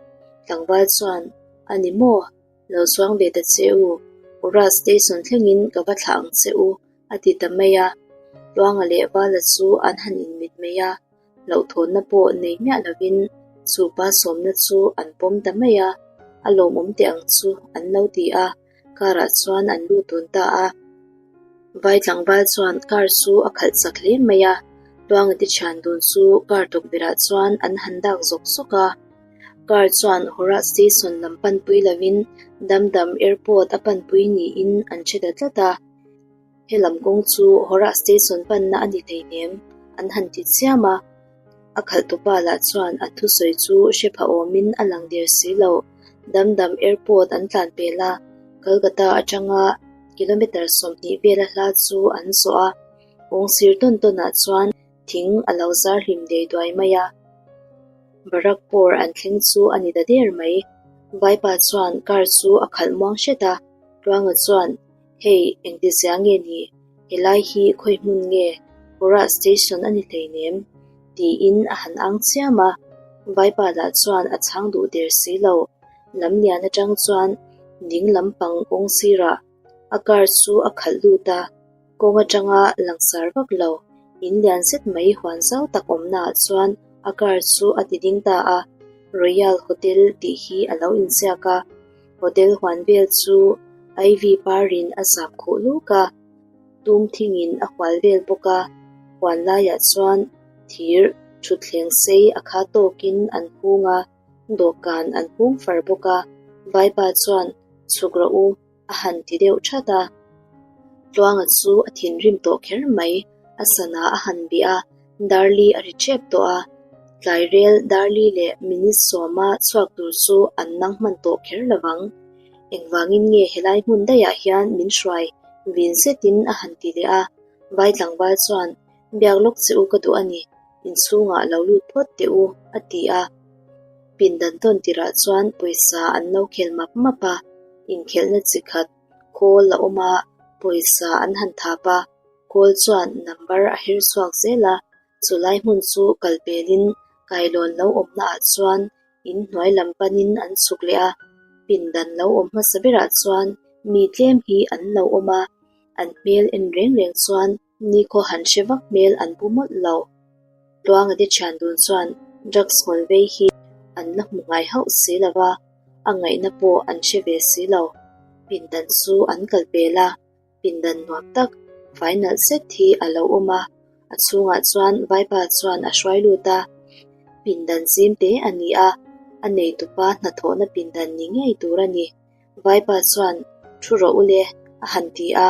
Tlangval chuan, A ni maw? Lo chuang ve ta che u, Ura station thlengin ka va thlah ang che u, a ti ta mai a. Tluanga leh Vala chu an han inmit mai a. Hlauhthawnna pawh nei miah lovin chu pa sawmna chu an pawm ta mai a, a lawmawm teh ang chu an lo ti a, car ah chuan an lut dun ta a. Vai tlangval chuan car chu a khalh chak hle mai a, Tluanga te thian dun chu car tukverh ah chuan an han dak zawk zawk a. Car chuan Howrah station lam panpui lovin Dum Dum airport a panpui niin an hre ta tlat a. He lam kawng chu Hawrah station panna a ni hleinem an han ti chiam a, a khalhtupa lah chuan a thusawi chu hre pha awmin a lang der si lo. Dam dam airport an tlan pel a, Kolkata atanga kilometre 20 vela hla chu an zawh a, kawng sir tawn tawnah chuan thing a lo zar hlim dei duai mai a. Barakpur an thleng chu a ni ta der mai. Vaipa chuan car chu a khalh muang hret a, Tluanga chuan Hei, engti zia nge ni? Helai hi khawi hmun nge? Hawrah station a ni hleinem? tiin a han ang chiam a. Vaipa lah chuan a chhang duh der si lo. Lamlian atang chuan ding lampang kawng sirah a car chu a khalh lut a. Kawng atanga langsar vak lo, in lian zet mai huan zau tak awmnaah chuan a car chu a ti ding ta a. Royal Hotel tih hi a lo inziak a. Hotel huan vel chu Ivy parin a zap khuh luk a, tum thingin a hual vel bawk a, huan laiah chuan thir thutthleng sei a kha tawkin an hung a, dawhkan an hung far bawk a, vaipa chuan chhuk rawh u a han ti deuh that a. Tluanga chu a thinrim tawh kher mai, a sana a han bih a, Darli a ri tep tawh a, tlai rel Darli leh minute sawma chhuak tur chu an nang hman tawh kher lo vang. Engvangin nge helai hmun daihah hian min hruai vin zetin a han ti leh a, vai tlangval chuan biak lawk che u ka duh a ni, inchhungah lo lut phawt teh u a ti a. Pindan tawn tirah chuan pawisa an lo khel map map a, inkhelhna chi khat khawl a awm a, pawisa an han thap a. Kawl chuan number a her chhuak zel a, chulai hmun chu kal pelin kailawn lo awmna ah chuan in hnuai lam panin an chhuk leh a, pindan lo awm hmasa berah chuan mi tlem hi an lo awm a, an hmel en reng reng chuan nikhaw han hre vak hmel an pu mawlh lo. Tluanga te thian dun chuan drugs ngawl vei hi an la hmu ngai hauh si lo va, a ngaihna pawh an hre ve si lo. Pindan chu an kal pel a. Pindan nuam tak fai nalh zet hi a lo awm a, a chhungah chuan vaipa chuan a hruai lut a, pindan zim te a ni a, a neitupa hnathawhna pindan ni ngei tur a ni. Vaipa chuan thu rawh u le a han ti a,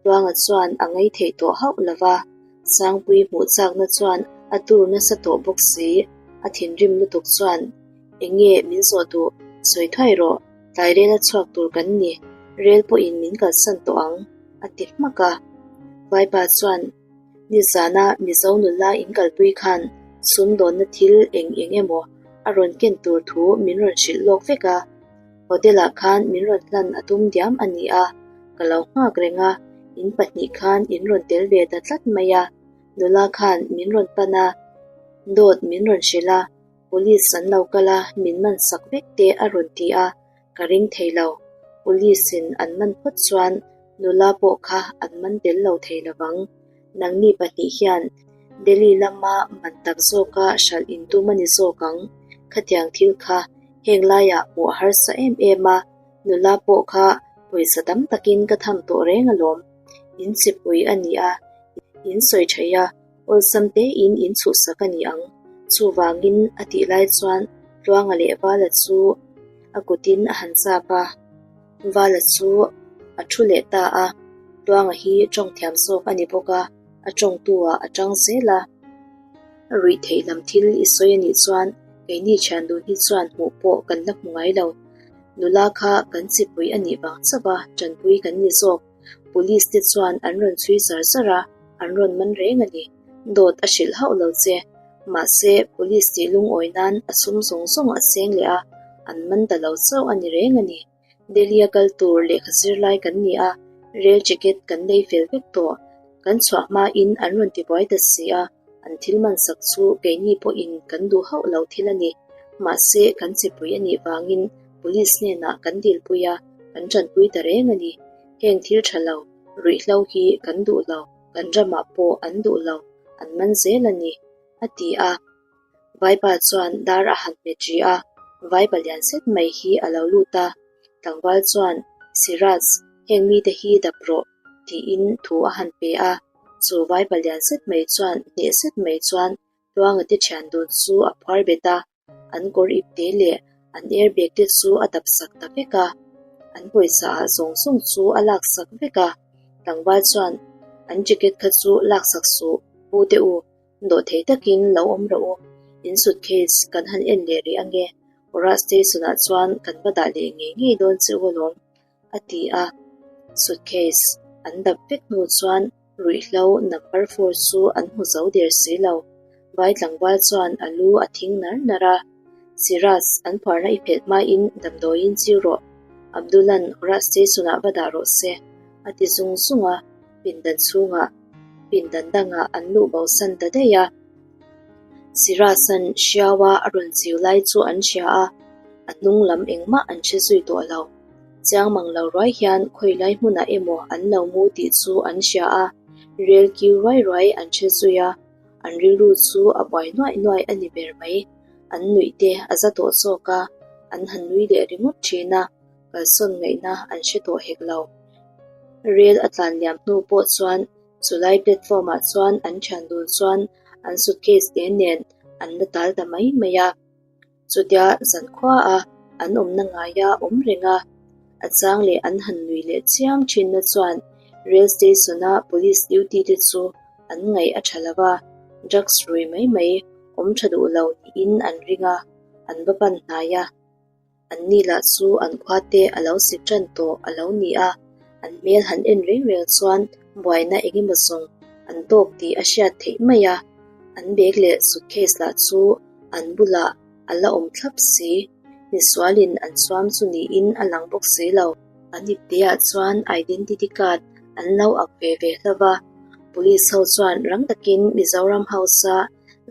Tluanga chuan a ngei theih tawh hauh lo va, Sangpui hmuh chakna chuan a tur nasa tawh bawk si, a thinrim lutuk chuan Eng nge min zawh duh? Sawi thuai rawh, tlai rela chhuak tur kan ni, rel pawhin min kalsan tawh ang, a ti hmak a. Vaipa chuan, Nizana Mizo nula in kalpui khan sumdawnna thil eng eng emaw a rawn ken tur thu min rawn hrilh lawk vek a. Hotel-ah khan min rawn hlan a tum diam a ni a, ka lo nghak reng a, in pahnih khan in rawn tel ve ta tlat mai a. Nula khan min rawn pan a, dawt min rawn hrilh a, police an lo kal a, min man sak vek te a rawn ti a, ka ring thei lo. Police in an man phawt chuan nula pawh kha an man tel lo thei lo vang. Nangni pahnih hian Delhi lama man tak zawka hralh in tum a ni zawk ang. Khatiang thil kha heng laiah hmuh a harsa em em a, nula pawh kha pawisa tam takin ka tham tawh reng alawm. In chipui a ni a, in sawi theih a, awlsam tein in chhuhsak a ni ang. Chuvangin a tih lai chuan Tluanga leh Vala chu a kutin a han chap a, Vala chu a thu leh ta a, Tluanga hi tawng thiam zawk a ni bawk a, a tawngtu ah a tang zel a. A ruih theih lam thil i sawi a nih chuan keini thian dun hi chuan hmuh pawh kan la hmu ngai lo. Nula kha kan chipui a nih vang chauh a, tanpui kan ni zawk. Police te chuan an rawn chhui zar zar a, an rawn man reng a ni. Dawt a hrilh hauh lo che. Mahse, police tih lungawi nan a sum zawng zawng a seng leh a, an man ta lo chauh a ni reng a ni. Delhi-a kal tur lehkha zir lai kan ni a, rail ticket kan lei fel vek tawh. Kan chhuah hmain an rawn tibuai ta si a, an thil man sak chu keini pawhin kan duh hauh lo thil a ni. Mahse, kan chipui a nih vangin police hnenah kan dilpui a, kan tanpui ta reng a ni. Heng thil tha lo, ruihhlo hi kan duh lo, kan ramah pawh an duh lo, an man zel a ni, a ti a. Vaipa chuan dar a han hmet ri a, vaipa lian zet mai hi a lo lut a. Tlangval chuan, Siraj, heng mite hi dap rawh, tiin thu a han pe a. Chu vaipa lian zet mai chuan hneh zet mai chuan Tluanga te thian dun chu a phuar bet a. An kawr ipte leh an airbag te chu a dap sak ta vek a, an pawisa ah zawng zawng chu a lak sak vek a, tlangval chuan an ticket kha chu lak sak suh pu te u, dawhthei takin lo awm rawh u, in suitcase kan han en leh rih ange, Howrah station ah chuan kan va dah leh ngei ngei dawn che u alawm. a ti a. Suitcase an dap vek hnu chuan ruihhlo number four chu an hmu zo der si lo. Vai tlangval chuan a lu a thing nar nar a. Siraj, an phuarna i phelh hmain damdawiin chiu rawh. Abdul-a'n Howrah station-ah va dah rawh se, a ti zung zung a. Pindan chhungah pindan dangah an luh bosan ta daih a. Siraj-a'n hriaua a rawn chiu lai chu an hria a, a hnung lam engmah an hre zui tawh lo. Chiang mang lo ruai hian khawi lai hmunah emaw an lo mu tih chu an hria a, rel kiu ruai ruai an hre zui a, an rilru chu a buai nuaih nuaih a ni ber mai. An nuih te a za tawh zawk a, an han nui leh ringawt thin a, kalsawn ngaihna an hre tawh hek lo. Rel a tlan liam hnu pawh chuan chulai platform ah chuan an thian dun chuan an suitcase te nen an la tal ta mai mai a. Chutia zankhua a an awmna ngaia awm reng a, a chang leh an han nui leh chiam thinna chuan rail station a police duty te chu an ngaih a tha lo va, drugs rui mai mai awm tha duh lo niin an ring a, an va pan hnai a. An ni lah chu an khua te a lo sik tan tawh a lo ni a, an hmel han en reng reng chuan buaina eng emaw zawng an tawk tih a hriat theih mai a, an bag leh suitcase lah chu an bulah a la awm thlap si, misualin an chuam chu niin a lang bawk si lo. An ipteah chuan identity card an lo ak ve ve hlauh va, police ho chuan rang takin Mizoram House-a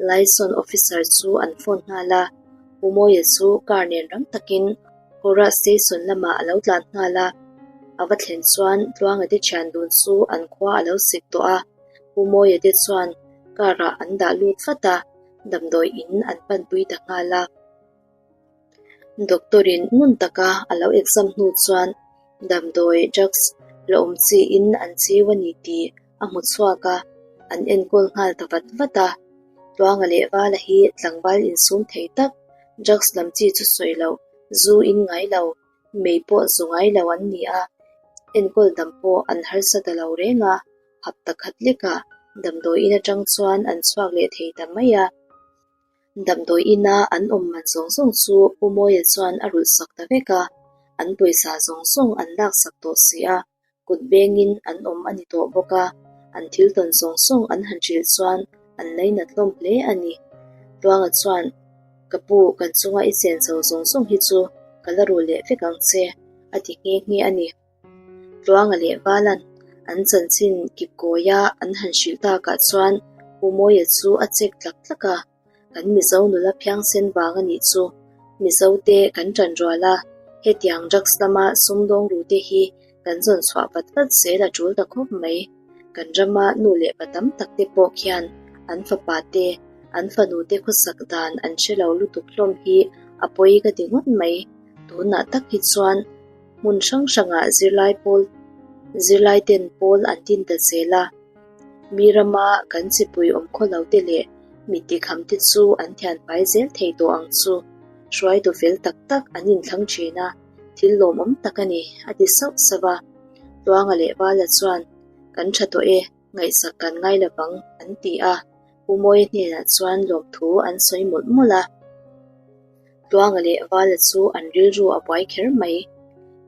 liaison officer chu an phone nghal a, Pu Mawia chu car nen rang takin Howrah station lamah a lo tlan nghal a, a va thlen chuan Tluanga te thian dun chu an khua a lo sik tawh a, Pu Mawia te chuan car ah an dah lut vat a, damdawi in an panpui ta nghal a. Doctor in ngun taka a lo exam hnu chuan damdawi drugs la awm chiin an chiu a ni tih a hmu chhuak a, an enkawl nghal ta vat vat a. Tluanga leh Vala hi tlangval insum thei tak, drugs lam chi chu sawi loh, zu in ngai lo, mei pawh zu ngai lo an ni a, enkawl dam pawh an harsa ta lo reng a, hapta khat lekah damdawi in atang chuan an chhuak leh thei ta mai a. Damdawi ina an awm man zawng zawng chu Pu Mawia chuan a rulh sak ta vek a, an pawisa zawng zawng an laksak tawh si a, kut bengin an awm a ni tawh bawk a. An thil tawn zawng zawng an han hrilh chuan an lainat hlawm hle a ni. Tluanga chuan, Ka pu, kan chunga i chen zo zawng zawng hi chu ka la ru leh vek ang che, a ti nghe nghe a ni. Tluanga leh Valan an chanchin kip kawia an han hrilh takah chuan Pu Mawia chu a chek tlak tlak a. Kan Mizo nula phiangsen vang a nih chu. Mizo te kan ṭan rual a, hetiang drugs lama sumdawng ru te hi kan zawn chhuah vat vat zel a ṭul ta khawp mai. Kan rama nu leh pa tam tak te pawh khian an fapa te, an fanu te khawsak dan an hre lo lutuk hlawm hi a pawi ka ti ngawt mai. Tunah tak hi chuan hmun hrang hrangah zirlai pawl zirlai ten pawl an tin ta zel a. Mi rama kan chipui awm khaw lo te leh mi tikham te chu an thian fai zel thei tawh ang chu. Hruaitu fel tak tak an inthlang thin a, thil lawmawm tak a ni, a ti sauh sauh a. Tluanga leh Vala chuan, Kan tha tawh e, ngaihsak kan ngai lo vang, an ti a. Pu Mawia hnenah chuan lawmthu an sawi mawlh mawlh a. Tluanga leh Vala chu an rilru a buai kher mai.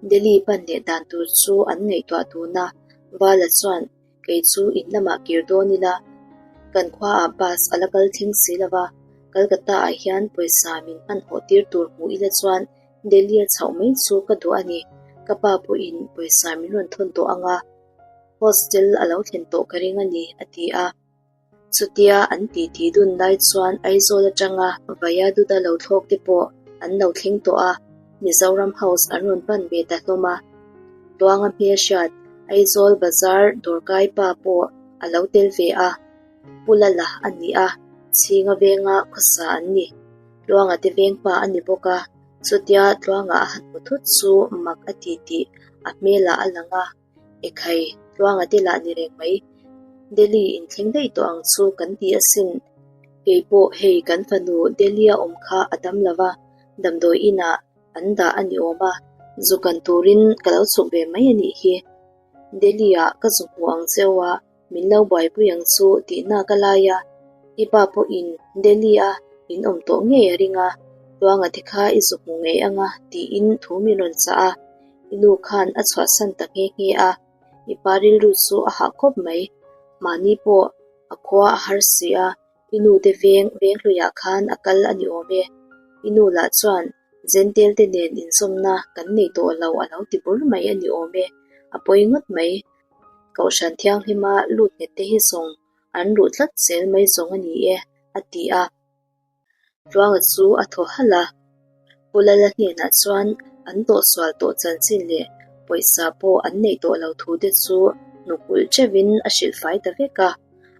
Delhi pan leh dan tur chu an ngaihtuah dun a, Vala chuan, Kei chu in lamah kir dawn ila, kan khuaah bus a la kal thleng si lo va, Calcutta ah hian pawisa min hmanhawh tir tur hmuh ila chuan Delhi a chhoh mai chu ka duh a ni. Ka pa pawhin pawisa min rawn thawn tawh ang a, hostel a lo thlen tawh ka ring a ni, a ti a. Chutia an titi dun lai chuan Aizawl atanga Vayaduta lo thlawk te pawh an lo thleng tawh a, Mizoram House an rawn pan ve ta hlawm a. Tluanga hmelhriat Aizawl Bazar dawrkai pa pawh a lo tel ve a, Pu Lala a ni a, Chhinga venga khawsa an ni. Tluanga te veng pa a ni bawk a, chutia Tluanga a han hmu thut chu mak a ti tih a hmelah a lang a. Ekhai, Tluanga te lah ni reng mai. Delhi in thleng daih tawh ang chu kan ti asin. Kei pawh hei kan fanu Delhi a awm kha a dam lo va, damdawi inah an dah a ni awm a, zu kan turin ka lo chhuk ve mai a nih hi. Delhi ah ka zu hmu ang cheu a, Min lo buaipui ang chu tihna ka lai a, i pa pawhin Delhi a in awm tawh ngei a ring a, Tluanga te kha i zu hmu ngei anga tiin thu min rawn chah a, i nu khan a chhuahsan ta nghe nghe a, i pa rilru chu a hah khawp mai, mahni pawh a khua a har si a, i nu te veng veng hluiah khan a kal a ni awm e, i nu lah chuan Zentel te nen inzawmna kan nei tawh lo a lo ti bur mai a ni awm e, a pawi ngawt mai. Kohhran thianghlima lut nghet te hi zawng an ruh tlat zel mai zawng a ni e, a ti a. Tluanga chu a thaw halh a. Pu Lala hnenah chuan an tawhsual tawh chanchin leh pawisa pawh an neih tawh lo thu te chu hnuk ulh teuhin a hrilh fai ta vek a.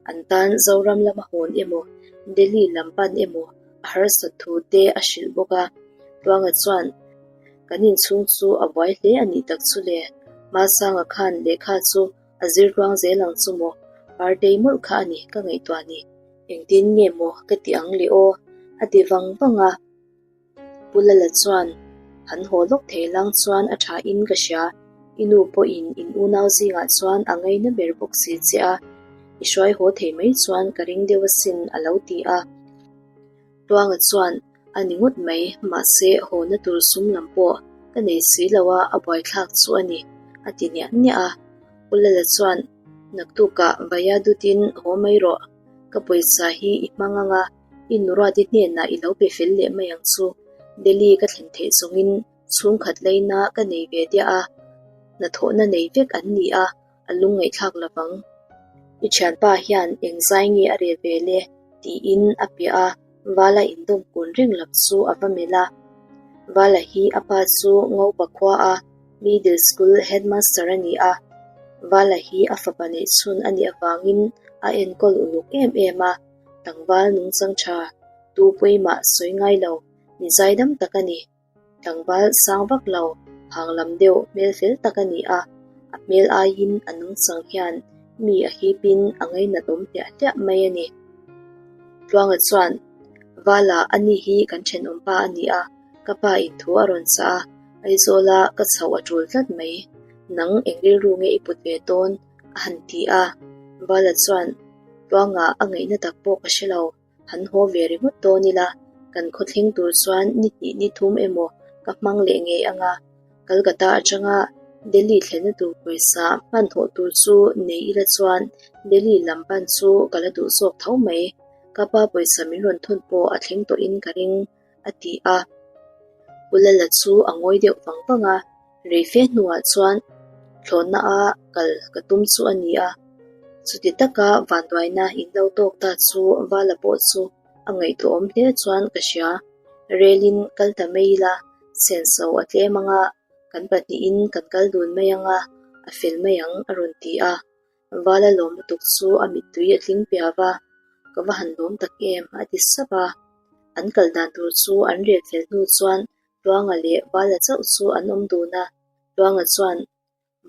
An tan Zoram lama hawn emaw, Delhi lam pan emaw a harsat thu te a hrilh bawk a. Tluanga chuan. Kan inchhung chu a buai hle a nih tak chu le. Masanga khan lehkha chu a zir tluang zel ang chu maw? Partei mawlh kha a ni ka ngaihtuah ni. Engtin nge maw ka ti ang le aw? A ti vang vang a. Pu Lala chuan, Han haw lawk thei lang chuan a tha in ka hria. I nu pawhin in unau zingah chuan a ngaina ber bawk si che a. I hruai haw thei mai chuan ka ring deuh asin a lo ti a. Tluanga chuan, A ni ngawt mai, mahse hawna tur sum lam pawh ka nei si lo a, a buaithlak chu a ni, a ti niah niah a. U Lala chuan, Naktukah Vaia dutin haw mai rawh, ka pawisa hi i hmang ang a, i nuruati hnenah i lo pe fel leh mai ang chu, Delhi ka thlen theih zawngin chhungkhat leina ka nei ve diah a, hnathawhna nei vek an ni a, a lungngaihthlak lovang. I thianpa hian eng zai nge a rel ve le? tiin a piah a, Vala indawm kun reng lam chu a va melh a. Vala hi a pa chu Ngopa khua a Middle School Headmaster a ni a. Vala hi a fapa neih chhun a nih avangin a enkawl uluk em em a, tlangval nungchang tha, tu pawimah sawi ngai lo, mi zaidam tak a ni. Tlangval sang vak lo, hang lam deuh hmel fel tak a ni a, a hmel aiin a nungchang hian mi a hipin a ngainat awm hliah hliah mai a ni. Tluanga chuan, Vala, ani hi kan thenawm pa a ni a, ka pa in thu a rawn chah a, Aizawla ka chhoh a tul tlat mai. Nang eng rilru nge i put ve dawn? a han ti a. Vala chuan, Tluanga, a ngaihna tak pawh ka hre lo. Han haw ve ringawt dawn ila, kan khawthleng tur chuan ni hnih ni thum emaw ka hmang leh ngei ang a, Calcutta atanga Delhi thlenna tur pawisa hmanhawh tur chu nei ila chuan Delhi lam pan chu ka la duh zawk tho mai. Ka pa pawisa min rawn thawn pawh a thleng tawhin ka ring, a ti a. Pu Lala chu a ngawi deuh vang vang a, rei fe hnuah chuan thlawhna a kal ka tum chu a ni a. Chuti taka vanduaina in lo tawk ta chu Vala pawh chu a ngaihtuahawm hle chuan ka hria. Relin kal ta mai ila, senso a tlem anga kan pahnihin kan kal dun mai anga a fel mai ang a rawn ti a. Vala lawm lutuk chu a mittui a tling piau va, ka va han lawm tak em a ti sap a. An kal dan tur chu an rel fel hnu chuan Tluanga leh Vala chauh chu an awm dun a. Tluanga chuan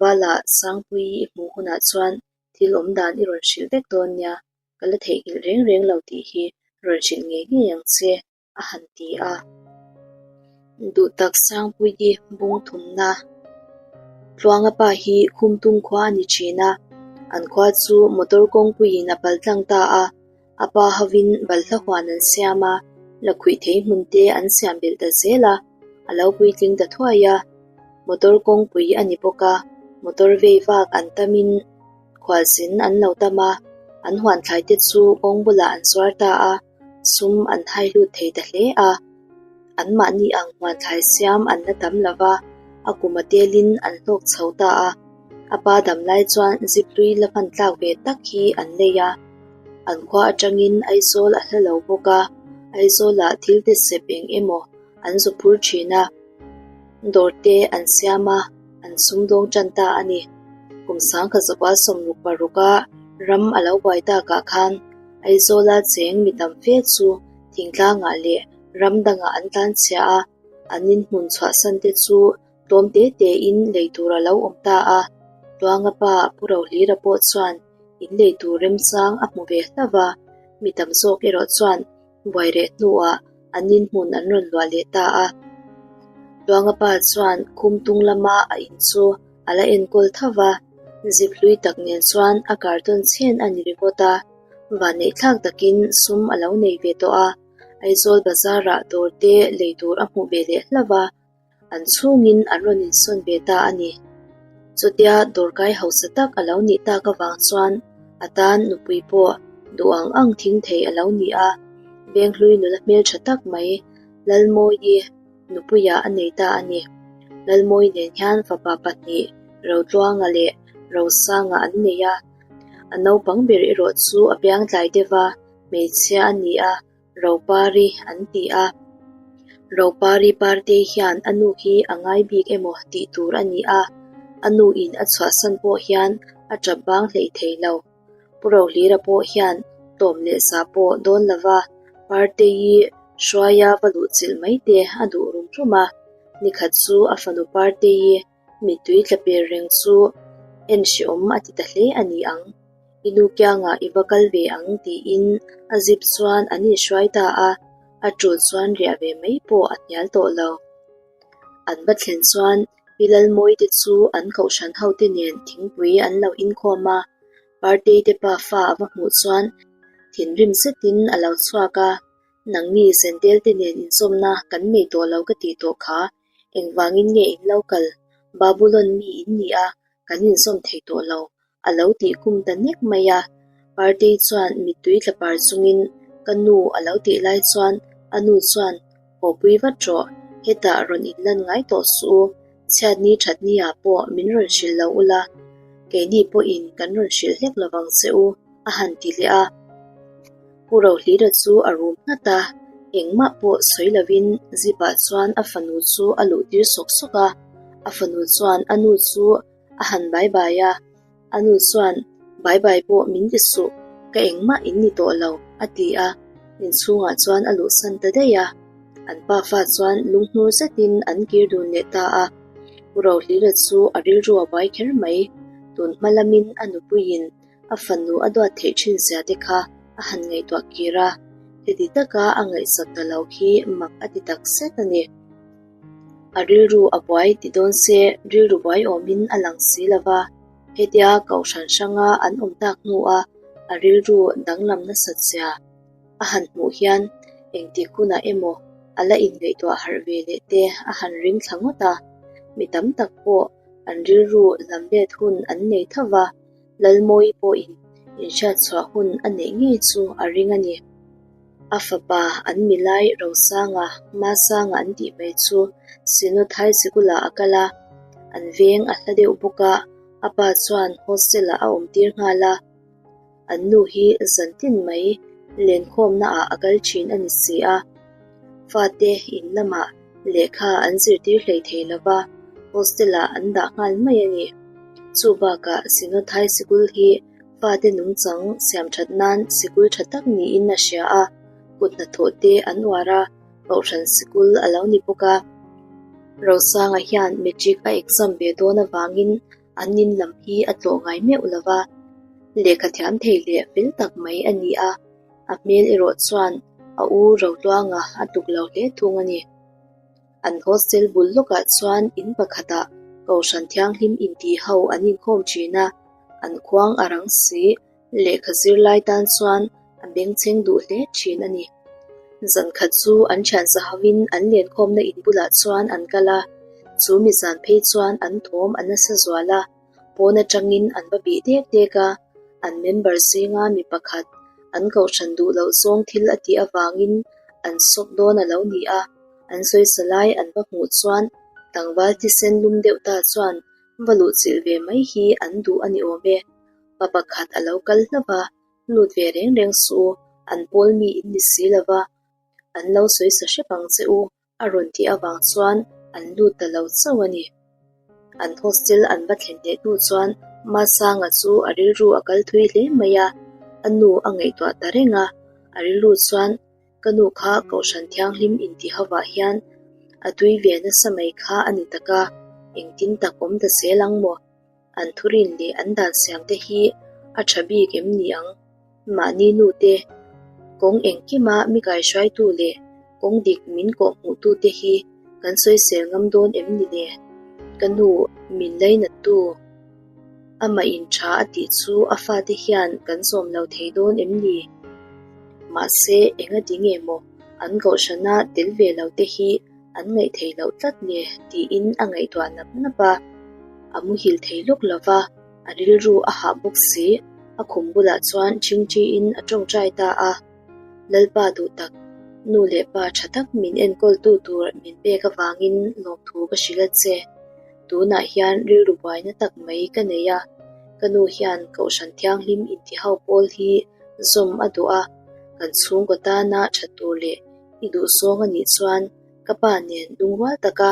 Vala Sangpuii i hmuh hunah chuan thil awm dan i rawn hrilh vek dawn nia, ka la theihnghilh reng reng lo tih hi rawn hrilh ngei ngei ang che. a han ti a. Duhtak Sangpuii bung thumna Tluanga pa hi Khumtung khua a ni thin a, an khua chu motor kawngpuiin a pal tlang ta a, a pa hovin balhla huan an siam a, lakhuih thei hmun te an siam belh ta zel a, a lo puitling ta thuai a. Motor kawngpui a ni bawk a, motor vei vak an tamin khualzin an lo tam a, an huan thlai te chu kawng bulah an zuar ta a. Sum an hai lut thei ta hle a, anmahni ang huan thlai siam an la tam lo va, a kum a telin an hlawk chho ta a. A pa dam lai chuan zip hlui la hman tlak ve tak hi an lei a, an khua atangin Aizawl a hla lo bawk a, Aizawlah thil te sep eng emaw an zu phur thin a, dawr te an siam a, an sumdawng tan ta a ni. Kum sangkhat zakua 66 a ram a lo buai takah khan Aizawla cheng mi tam fe chu thingtlangah leh ram dangah an tlanchhia a, an inhmun chhuahsan te chu tlawm te tein lei tur a lo awm ta a. Tluanga pa Pu Rohlira pawh chuan in lei tur remchang a hmu ve hlauh va, mi tam zawk erawh chuan buai reh hnuah an inhmun an rawn luah leh ta a. Tluanga pa chuan Khumtung lama a in chu a la enkawl tho va, zip hlui tak nen chuan a carton chhen a ni ringawt a, vanneih thlak takin sum a lo nei ve tawh a, Aizawl bazar-ah dawr te lei tur a hmuh ve leh hlauh a, an chhungin an rawn insawn ve ta a ni. Chutia dawrkai hausa tak a lo nih tak avang chuan a tan nupui pawh duh ang ang thing thei a lo ni a, Venghlui nula hmeltha tak mai Lalmawii nupuiah a nei ta a ni. Lalmawii nen hian fapa pahnih Rotluanga leh Rosanga an nei a, a naupang ber erawh chu a piangtlai deuh va, hmeichhia a ni a, Ropari an ti a. Ropari parte hian a nu hi a ngai bik emaw tih tur a ni a, a nu in a chhuahsan pawh hian a tap bang hleih thei lo. Pu Rohlira pawh hian tlawm leh sa pawh dawn lova Partei hruaia va luh chilh mai te a duh rum rum a. Nikhat chu a fanu Partei mittui tla per reng chu en hrehawm a ti ta hle a ni ang. I nu kiangah i va kal ve ang tiin a zip chuan an inhruai ta a, a tul chuan riah ve mai pawh a hnial tawh lo. An va thlen chuan Pi Lalmawite chu an kohhran hote nen thingpui an lo inkhawm a, Partei te pa fa a va hmuh chuan thinrim zetin a lo chhuak a, Nangni Zentel te nen inzawmna kan nei tawh lo ka tih tawh kha, engvangin nge in lo kal? Babulon mi in ni a, kan inzawm thei tawh lo A lo tih kum ta nek mai a, Partei chuan mittui tla par chungin ka nu a lo tih lai chuan a nu chuan Hawpui vat rawh, hetah rawn inlan ngai tawh suh u, chhiatni thatni ah pawh min rawn hrilh lo ula, keini pawhin kan rawn hrilh hlek lovang che u a han ti leh a. Pu Rohlira chu a rum nghat a, engmah pawh sawi lovin zip ah chuan a fanu chu a luh tir sawk sawk a, a fanu chuan a nu chu A han bai bai a, a nu chuan bai bai pawh min ti suh, ka engmah in ni tawh lo, a ti a, inchhungah chuan a luhsan ta daih a. An pa fa chuan lunghnur zetin an kir dun leh ta a. Pu Rohlira chu a rilru a buai kher mai, tun hma lamin a nupuiin a fanu a duat theih thin zia te kha a han ngaihtuah kir a, heti taka a ngaihsak ta lo hi mak a ti tak zet a ni. A rilru a buai ti dawn se rilru buai awmin a lang si lo va, hetia kohhran hranga an awm tak hnua a rilru danglam nasat zia a han hmuh hian engtik hunah emaw a la inngaihtuah harh ve leh te a han ring thla ngawt a, mi tam tak pawh. An rilru lam let hun an nei tho va, Lalmawii pawhin inhriatchhuah hun a neih ngei chu a ring a ni. A fapa an milai Rosanga, Masanga an tih mai chu Synod High Sikul-ah a kal a, an veng a hla deuh bawk a, a pa chuan hostel-ah a awmtir nghal a. An nu hi zan tin mai lenkhawmna ah a kal thin a ni si a, fate in lamah lehkha an zirtir hlei thei lova, hostel ah an dah nghal mai a ni. Chu bakah Synod High Sikul hi fate nungchang siam that nan sikul tha tak niin a hria a, kut hnathawh te an uar a, Kohhran sikul a lo ni bawk a. Rosanga hian matric a exam ve dawn avangin An in lam hi a tlawh ngai meuh lo va, lehkha thiam thei leh fel tak mai a ni a, a hmel erawh chuan a u Rotluanga a tuk lo hle thung a ni. An hostel bul lawkah chuan in pakhatah Kohhran Thianghlim intih ho an inkhawm thin a, an khuang a rang si. Lehkha zirlai tan chuan a bengchheng duh hle thin a ni. Zan khat chu an thian zahavin an lenkhawmna in bulah chuan an kal a, chu mi zan phei chuan an thawm a nasa zual a, pawn atangin an va bih dek dek a, an member zinga mi pakhat an kohhran duh loh zawng thil a tih avangin an sawp dawn a lo ni a, an sawisa lai an va hmuh chuan tlangval thisen lum deuh ta chuan va luhchilh ve mai hi an duh a ni awm e. Pa pakhat a lo kal hlauh a, lut ve reng reng suh u, an pawl mi in ni si lo va, an lo sawi sa hrep ang che u, a rawn tih avang chuan an lut ta lo chauh a ni. An hostel an va thlen leh hnu chuan Masanga chu a rilru a kal thui hle mai a, a nu a ngaihtuah ta reng a, a rilru chuan ka nu kha Kohhran Thianghlim intih hovah hian a tui ve nasa mai kha a ni tak a, engtin tak awm ta zel ang maw? An thurin leh an dan siam te hi a tha bik em ni ang? Mahni nu te, kawng engkima mi kaihruaitu leh kawng dik min kawhhmuhtu te hi kan sawisel ngam dawn em ni le? Ka nu min lainattu, amah in tha a tih chu a fate hian kan zawm lo thei dawn em ni? Mahse, engati nge maw an kohhrana tel ve lo te hi an ngaih theih loh tlat le tiin a ngaihtuah nap nap a, a muhil thei lawk lo va, a rilru a hah bawk si, a khum bulah chuan ṭhingṭhiin a ṭawngṭai ta a, Lalpa duh tak, nu leh pa ṭha tak min enkawltu tur min pek avangin lawmthu ka hrilh a che, tunah hian rilru buaina tak mai ka nei a, ka nu hian Kohhran Thianghlim intiho pawl hi zawm a duh a, kan chhungkaw tana ṭha tur leh I duhzawng a nih chuan ka pa nen lungrual taka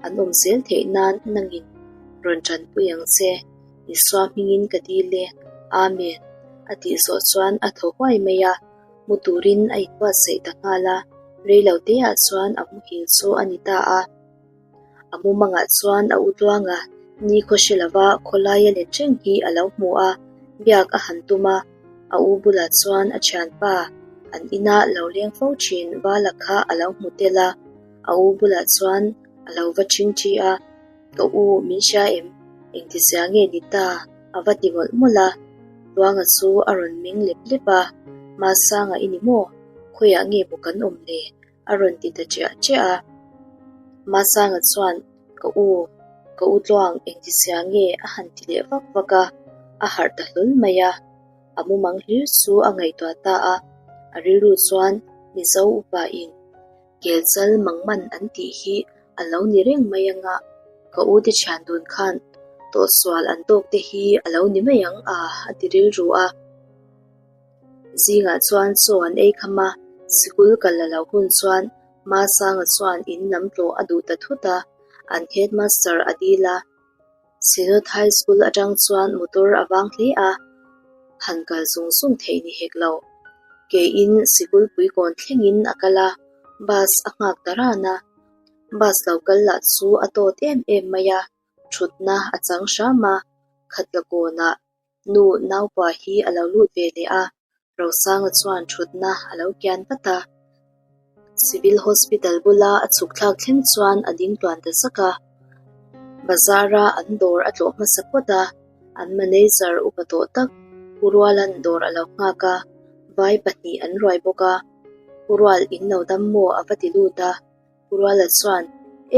an awm zel theih nan nangin rawn tanpui ang che, Isua hmingin ka dil e, Amen, a tih zawh chuan a thaw huai mai a, mu turin a inbuatsaih ta nghal a, reilo teah chuan a muhil chu a ni ta a. A mumangah chuan a u tluanga nikhaw hre lova khawlaia let reng hi a lo hmu a, biak a han tum a, a u bulah chuan a thianpa an ina lo leng fo thin Vala kha a lo hmu tel a, a u bulah chuan a lo va ṭhing ṭhi a, Ka u, min hria em? Engtizia nge ni ta? a va ti mawlh mawlh a, Tluanga chu a rawn meng lep lep a, Masanga i ni maw? Khawiah nge maw kan awm le? A rawn ti ta ṭiah ṭiah a. Masanga chuan, Ka u, ka u tluang engtisia nge a han ti leh vak vak a, a harh ta hlawl mai a. A mumang hlir chu a ngaihtuah ta a, a rilru chuan Mizo upa in Kelchal mangman an tih hi a lo ni reng mai anga, ka u te thian dun khan tawhsual an tawk te hi a lo ni mai ang a, a ti rilru a. Zingah chuan chaw an ei kham a, sikul kal la lo hun chuan Masanga chuan in lam tlawh a duh ta thut a, an headmaster a dil a. Synod High School atang chuan motor a vang hle a, han kal zung zung theih ni hek lo. Keiin sikul puikawn thlengin a kal a, bus a nghak ta ran a. Bus lo kal lah chu a tawt em em mai a, thutna a chang hram a, khatla kawnah Nu naupa hi a lo lut ve leh a, Rosanga chuan thutna a lo kian vat a. Civil Hospital bula a chhuk thlak thleng chuan a ding tluan ta zak a. Bazar-a an dawr a tlawh hmasa phawt a, an manager upa tawh tak Pu Ruala'n dawr a lo nghak a, vai pahnih an ruai bawk a. Pu Rual in lo dam maw a va ti lut a, Pu Ruala chuan,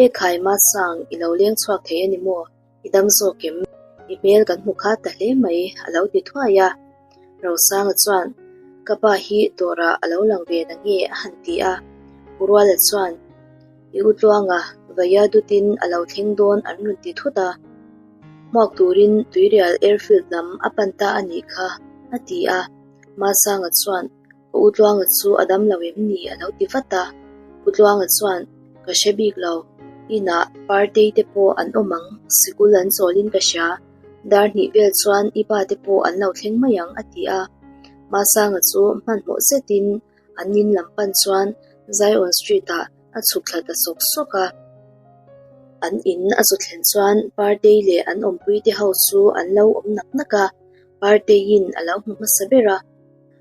E khai Masang, i lo leng chhuak thei a ni maw? I dam zawk em? I hmel kan hmu kha ta hle mai, a lo ti thuai a. Rosanga chuan, Ka pa hi dawrah a lo lang ve na nge? a han ti a. Pu Ruala chuan, I u Tluanga, Vaia dutin a lo thleng dawn an rawn ti thut a. Hmuak turin Tuirial Airfield lam a pan ta a nih kha, a ti a. Masanga chuan, Ka u Tluanga chu a dam lo em ni? a lo ti vat a. Pu Tluanga chuan, Ka hre bik lo. Inah Partei te pawh an awm ang, sikul an chawlin ka hria. Dar hnih vel chuan i pa te pawh an lo thleng mai ang, a ti a. Masanga chu hmanhmawh zetin an in lam pan chuan Zion Street ah a chhuk thla ta sawk sawk a. An in a zu thlen chuan Partei leh an awmpui te ho chu an lo awm nak nak a, Parteiin a lo hmu hmasa ber a.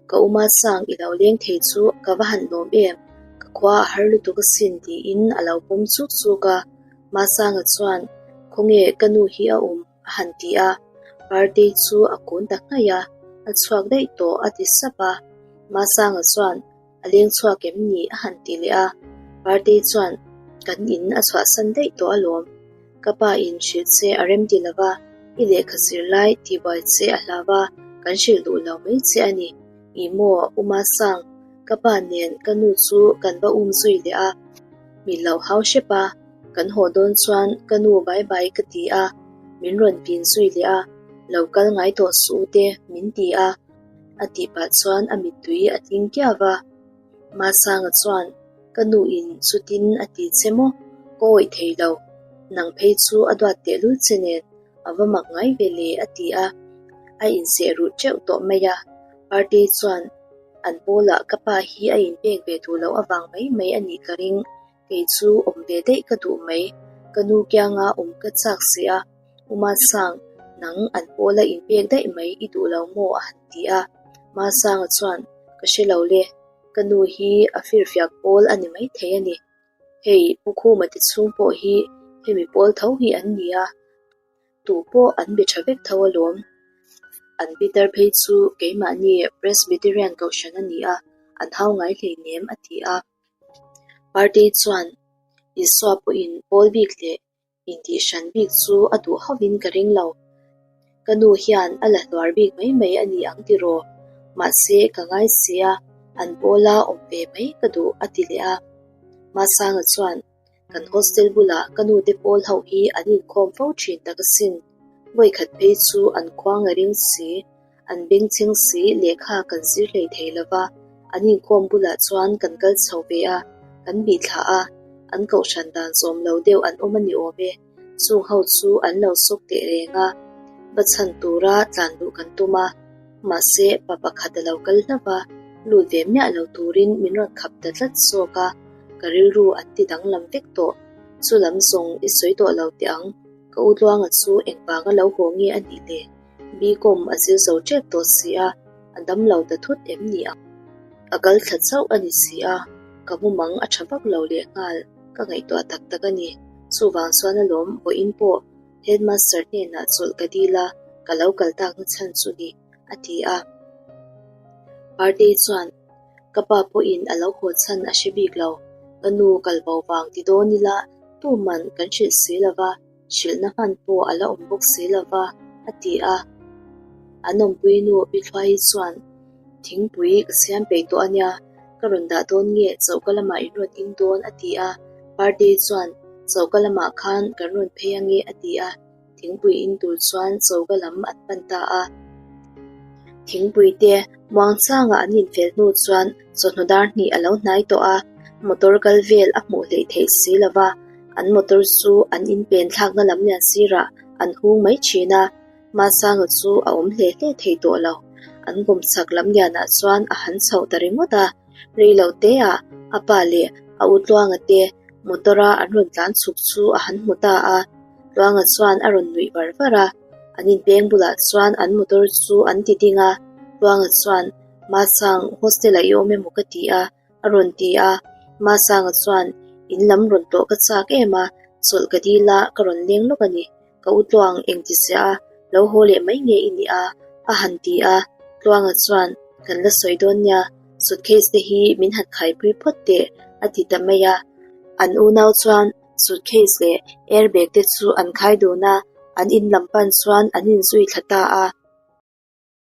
Ka uma sang i lo leng thei chu ka va han lawm em, ka khua a har lutuk asin tiin a lo pawm chuk chuk a. Masanga chuan, Khawnge ka nu hi a awm? a han ti a, Partei chu a kun ta nghaih a, a chhuak daih tawh a ti sap a. Masanga chuan, A leng chhuak em ni? a han ti leh a, Partei chuan, Kan in a chhuahsan daih tawh alawm. Ka pa in hrilh che a rem ti lo va, i lehkha zir lai tihbuai che a hlau a, kan hrilh duh lo mai che a ni. Ih maw, U Masang, ka pa nen ka nu chu kan va um zui leh a, min lo hau hrep a, kan haw dawn chuan ka nu bai bai ka ti a, min rawn pin zui leh a, lo kal ngai tawh suh u te min ti a, a tih pah chuan a mittui a tling kiau va. Masanga chuan, Ka nu in chutin a ti che maw? Ka awih thei lo. Nang phei chu a duat tehlul che nen a va mak ngai ve le a ti a, a inseh ruh teuh tawh mai a. Partei chuan, An pawlah ka pa hi a inpek ve duh loh avang mai mai a nih ka ring. Kei chu awm ve daih ka duh mai, ka nu kianga awm ka chak si a, U Masang, nang an pawla inpek daih mai i duh lo maw? a han ti a. Masanga chuan, Ka hre lo le, ka nu hi a firfiak pawl a ni maithei a ni. Hei, Pu Khuma te chhung pawh hi hemi pawl tho hi an ni a, tu pawh an be tha vek tho alawm. An pitar phei chu keimahni Presbyterian Kohhran a ni a, an hau ngai hleinem, a ti a. Party chuan Isua pawhin pawl bik leh intihhran bik chu a duh hauhin ka ring lo. Ka nu hian a la hluar bik mai mai a ni ang tiraw? Mahse ka ngai si a, an pawla awm ve mai ka duh a ti leh a. Masanga chuan Kan hostel bulah ka nu te pawl ho hi an inkhawm fo thin tak asin. Vawikhat phei chu an khuang a ring si. An bengchheng si lehkha kan zir hlei thei lo va, an inkhawm bulah chuan kan kal chho ve a, kan bih thlah a, an kohhran dan zawm lo deuh an awm a ni awm e, chung ho chu an lo sawk teh reng a, va chhan tura tlan luh kan tum a, mahse pa pakhat a lo kal hlauh va, lut ve miah lo turin min rawn khap ta tlat zawk a, ka rilru an ti danglam vek tawh, chu lam zawng i sawi tawh lo teh ang, ka u Tluanga chu engvanga lo haw nge a nih le? Bcom a zir zo tep tawh si a, a dam lo ta thut em ni ang? A kal thla chauh a ni si a, ka mumang a tha vak lo leh nghal, ka ngaihtuah tak tak a ni. Chuvang chuan alawm vawiin pawh Headmaster hnenah chawlh ka dil a, ka lo kal takna chhan chu ni, a ti a. Partei chuan, Ka pa pawhin a lo haw chhan a hre bik lo, ka nu kal bo vang ti dawn ila tuman kan hrilh si lo va, Hrilhna hman pawh a la awm bawk si lo va, a ti a. An awmpui nu Bithluaii chuan, Thingpui ka siam peih tawh a nia, ka rawn dah dawn nge choka lamah in rawn in dawn, a ti a. Partei chuan, Choka lamah khan kan rawn phei ange, a ti a. Thingpui in tur chuan choka lam an pan ta a. Thingpui te muangchanga an infel hnu chuan chawhnu dar hnih a lo hnai tawh a, motor kal vel a hmuh hleih theih si lo va. An motor chu an inpen thlakna lam lian sirah an hung mai thin a, Masanga chu a awm hle hle thei tawh lo. An gawm chak lam lianah chuan a han chhoh ta ringawt a, rei lo teah a pa leh a u Tluanga te motor-a an rawn tlan chhuk chu a han hmu ta a. Tluanga chuan a rawn nuih var var a, an inpeng bulah chuan an motor chu an ti ding a, Tluanga chuan, Masang, hostel-ah i awm emaw ka ti a, A rawn ti a, Masanga chuan, In lam rawn tawh ka chak em a, chawlh ka dil a, ka rawn leng lawk a ni. Ka u Tluang engti ziah a, lo haw leh mai nge i nih a? a han ti a, Tluanga chuan, Kan la sawi dawn nia, suitcase te hi min han khaipui phawt teh, a ti ta mai a. An unau chuan suitcase leh airbag te chu an khai dun a. An in lam pan chuan an inzui thla ta a.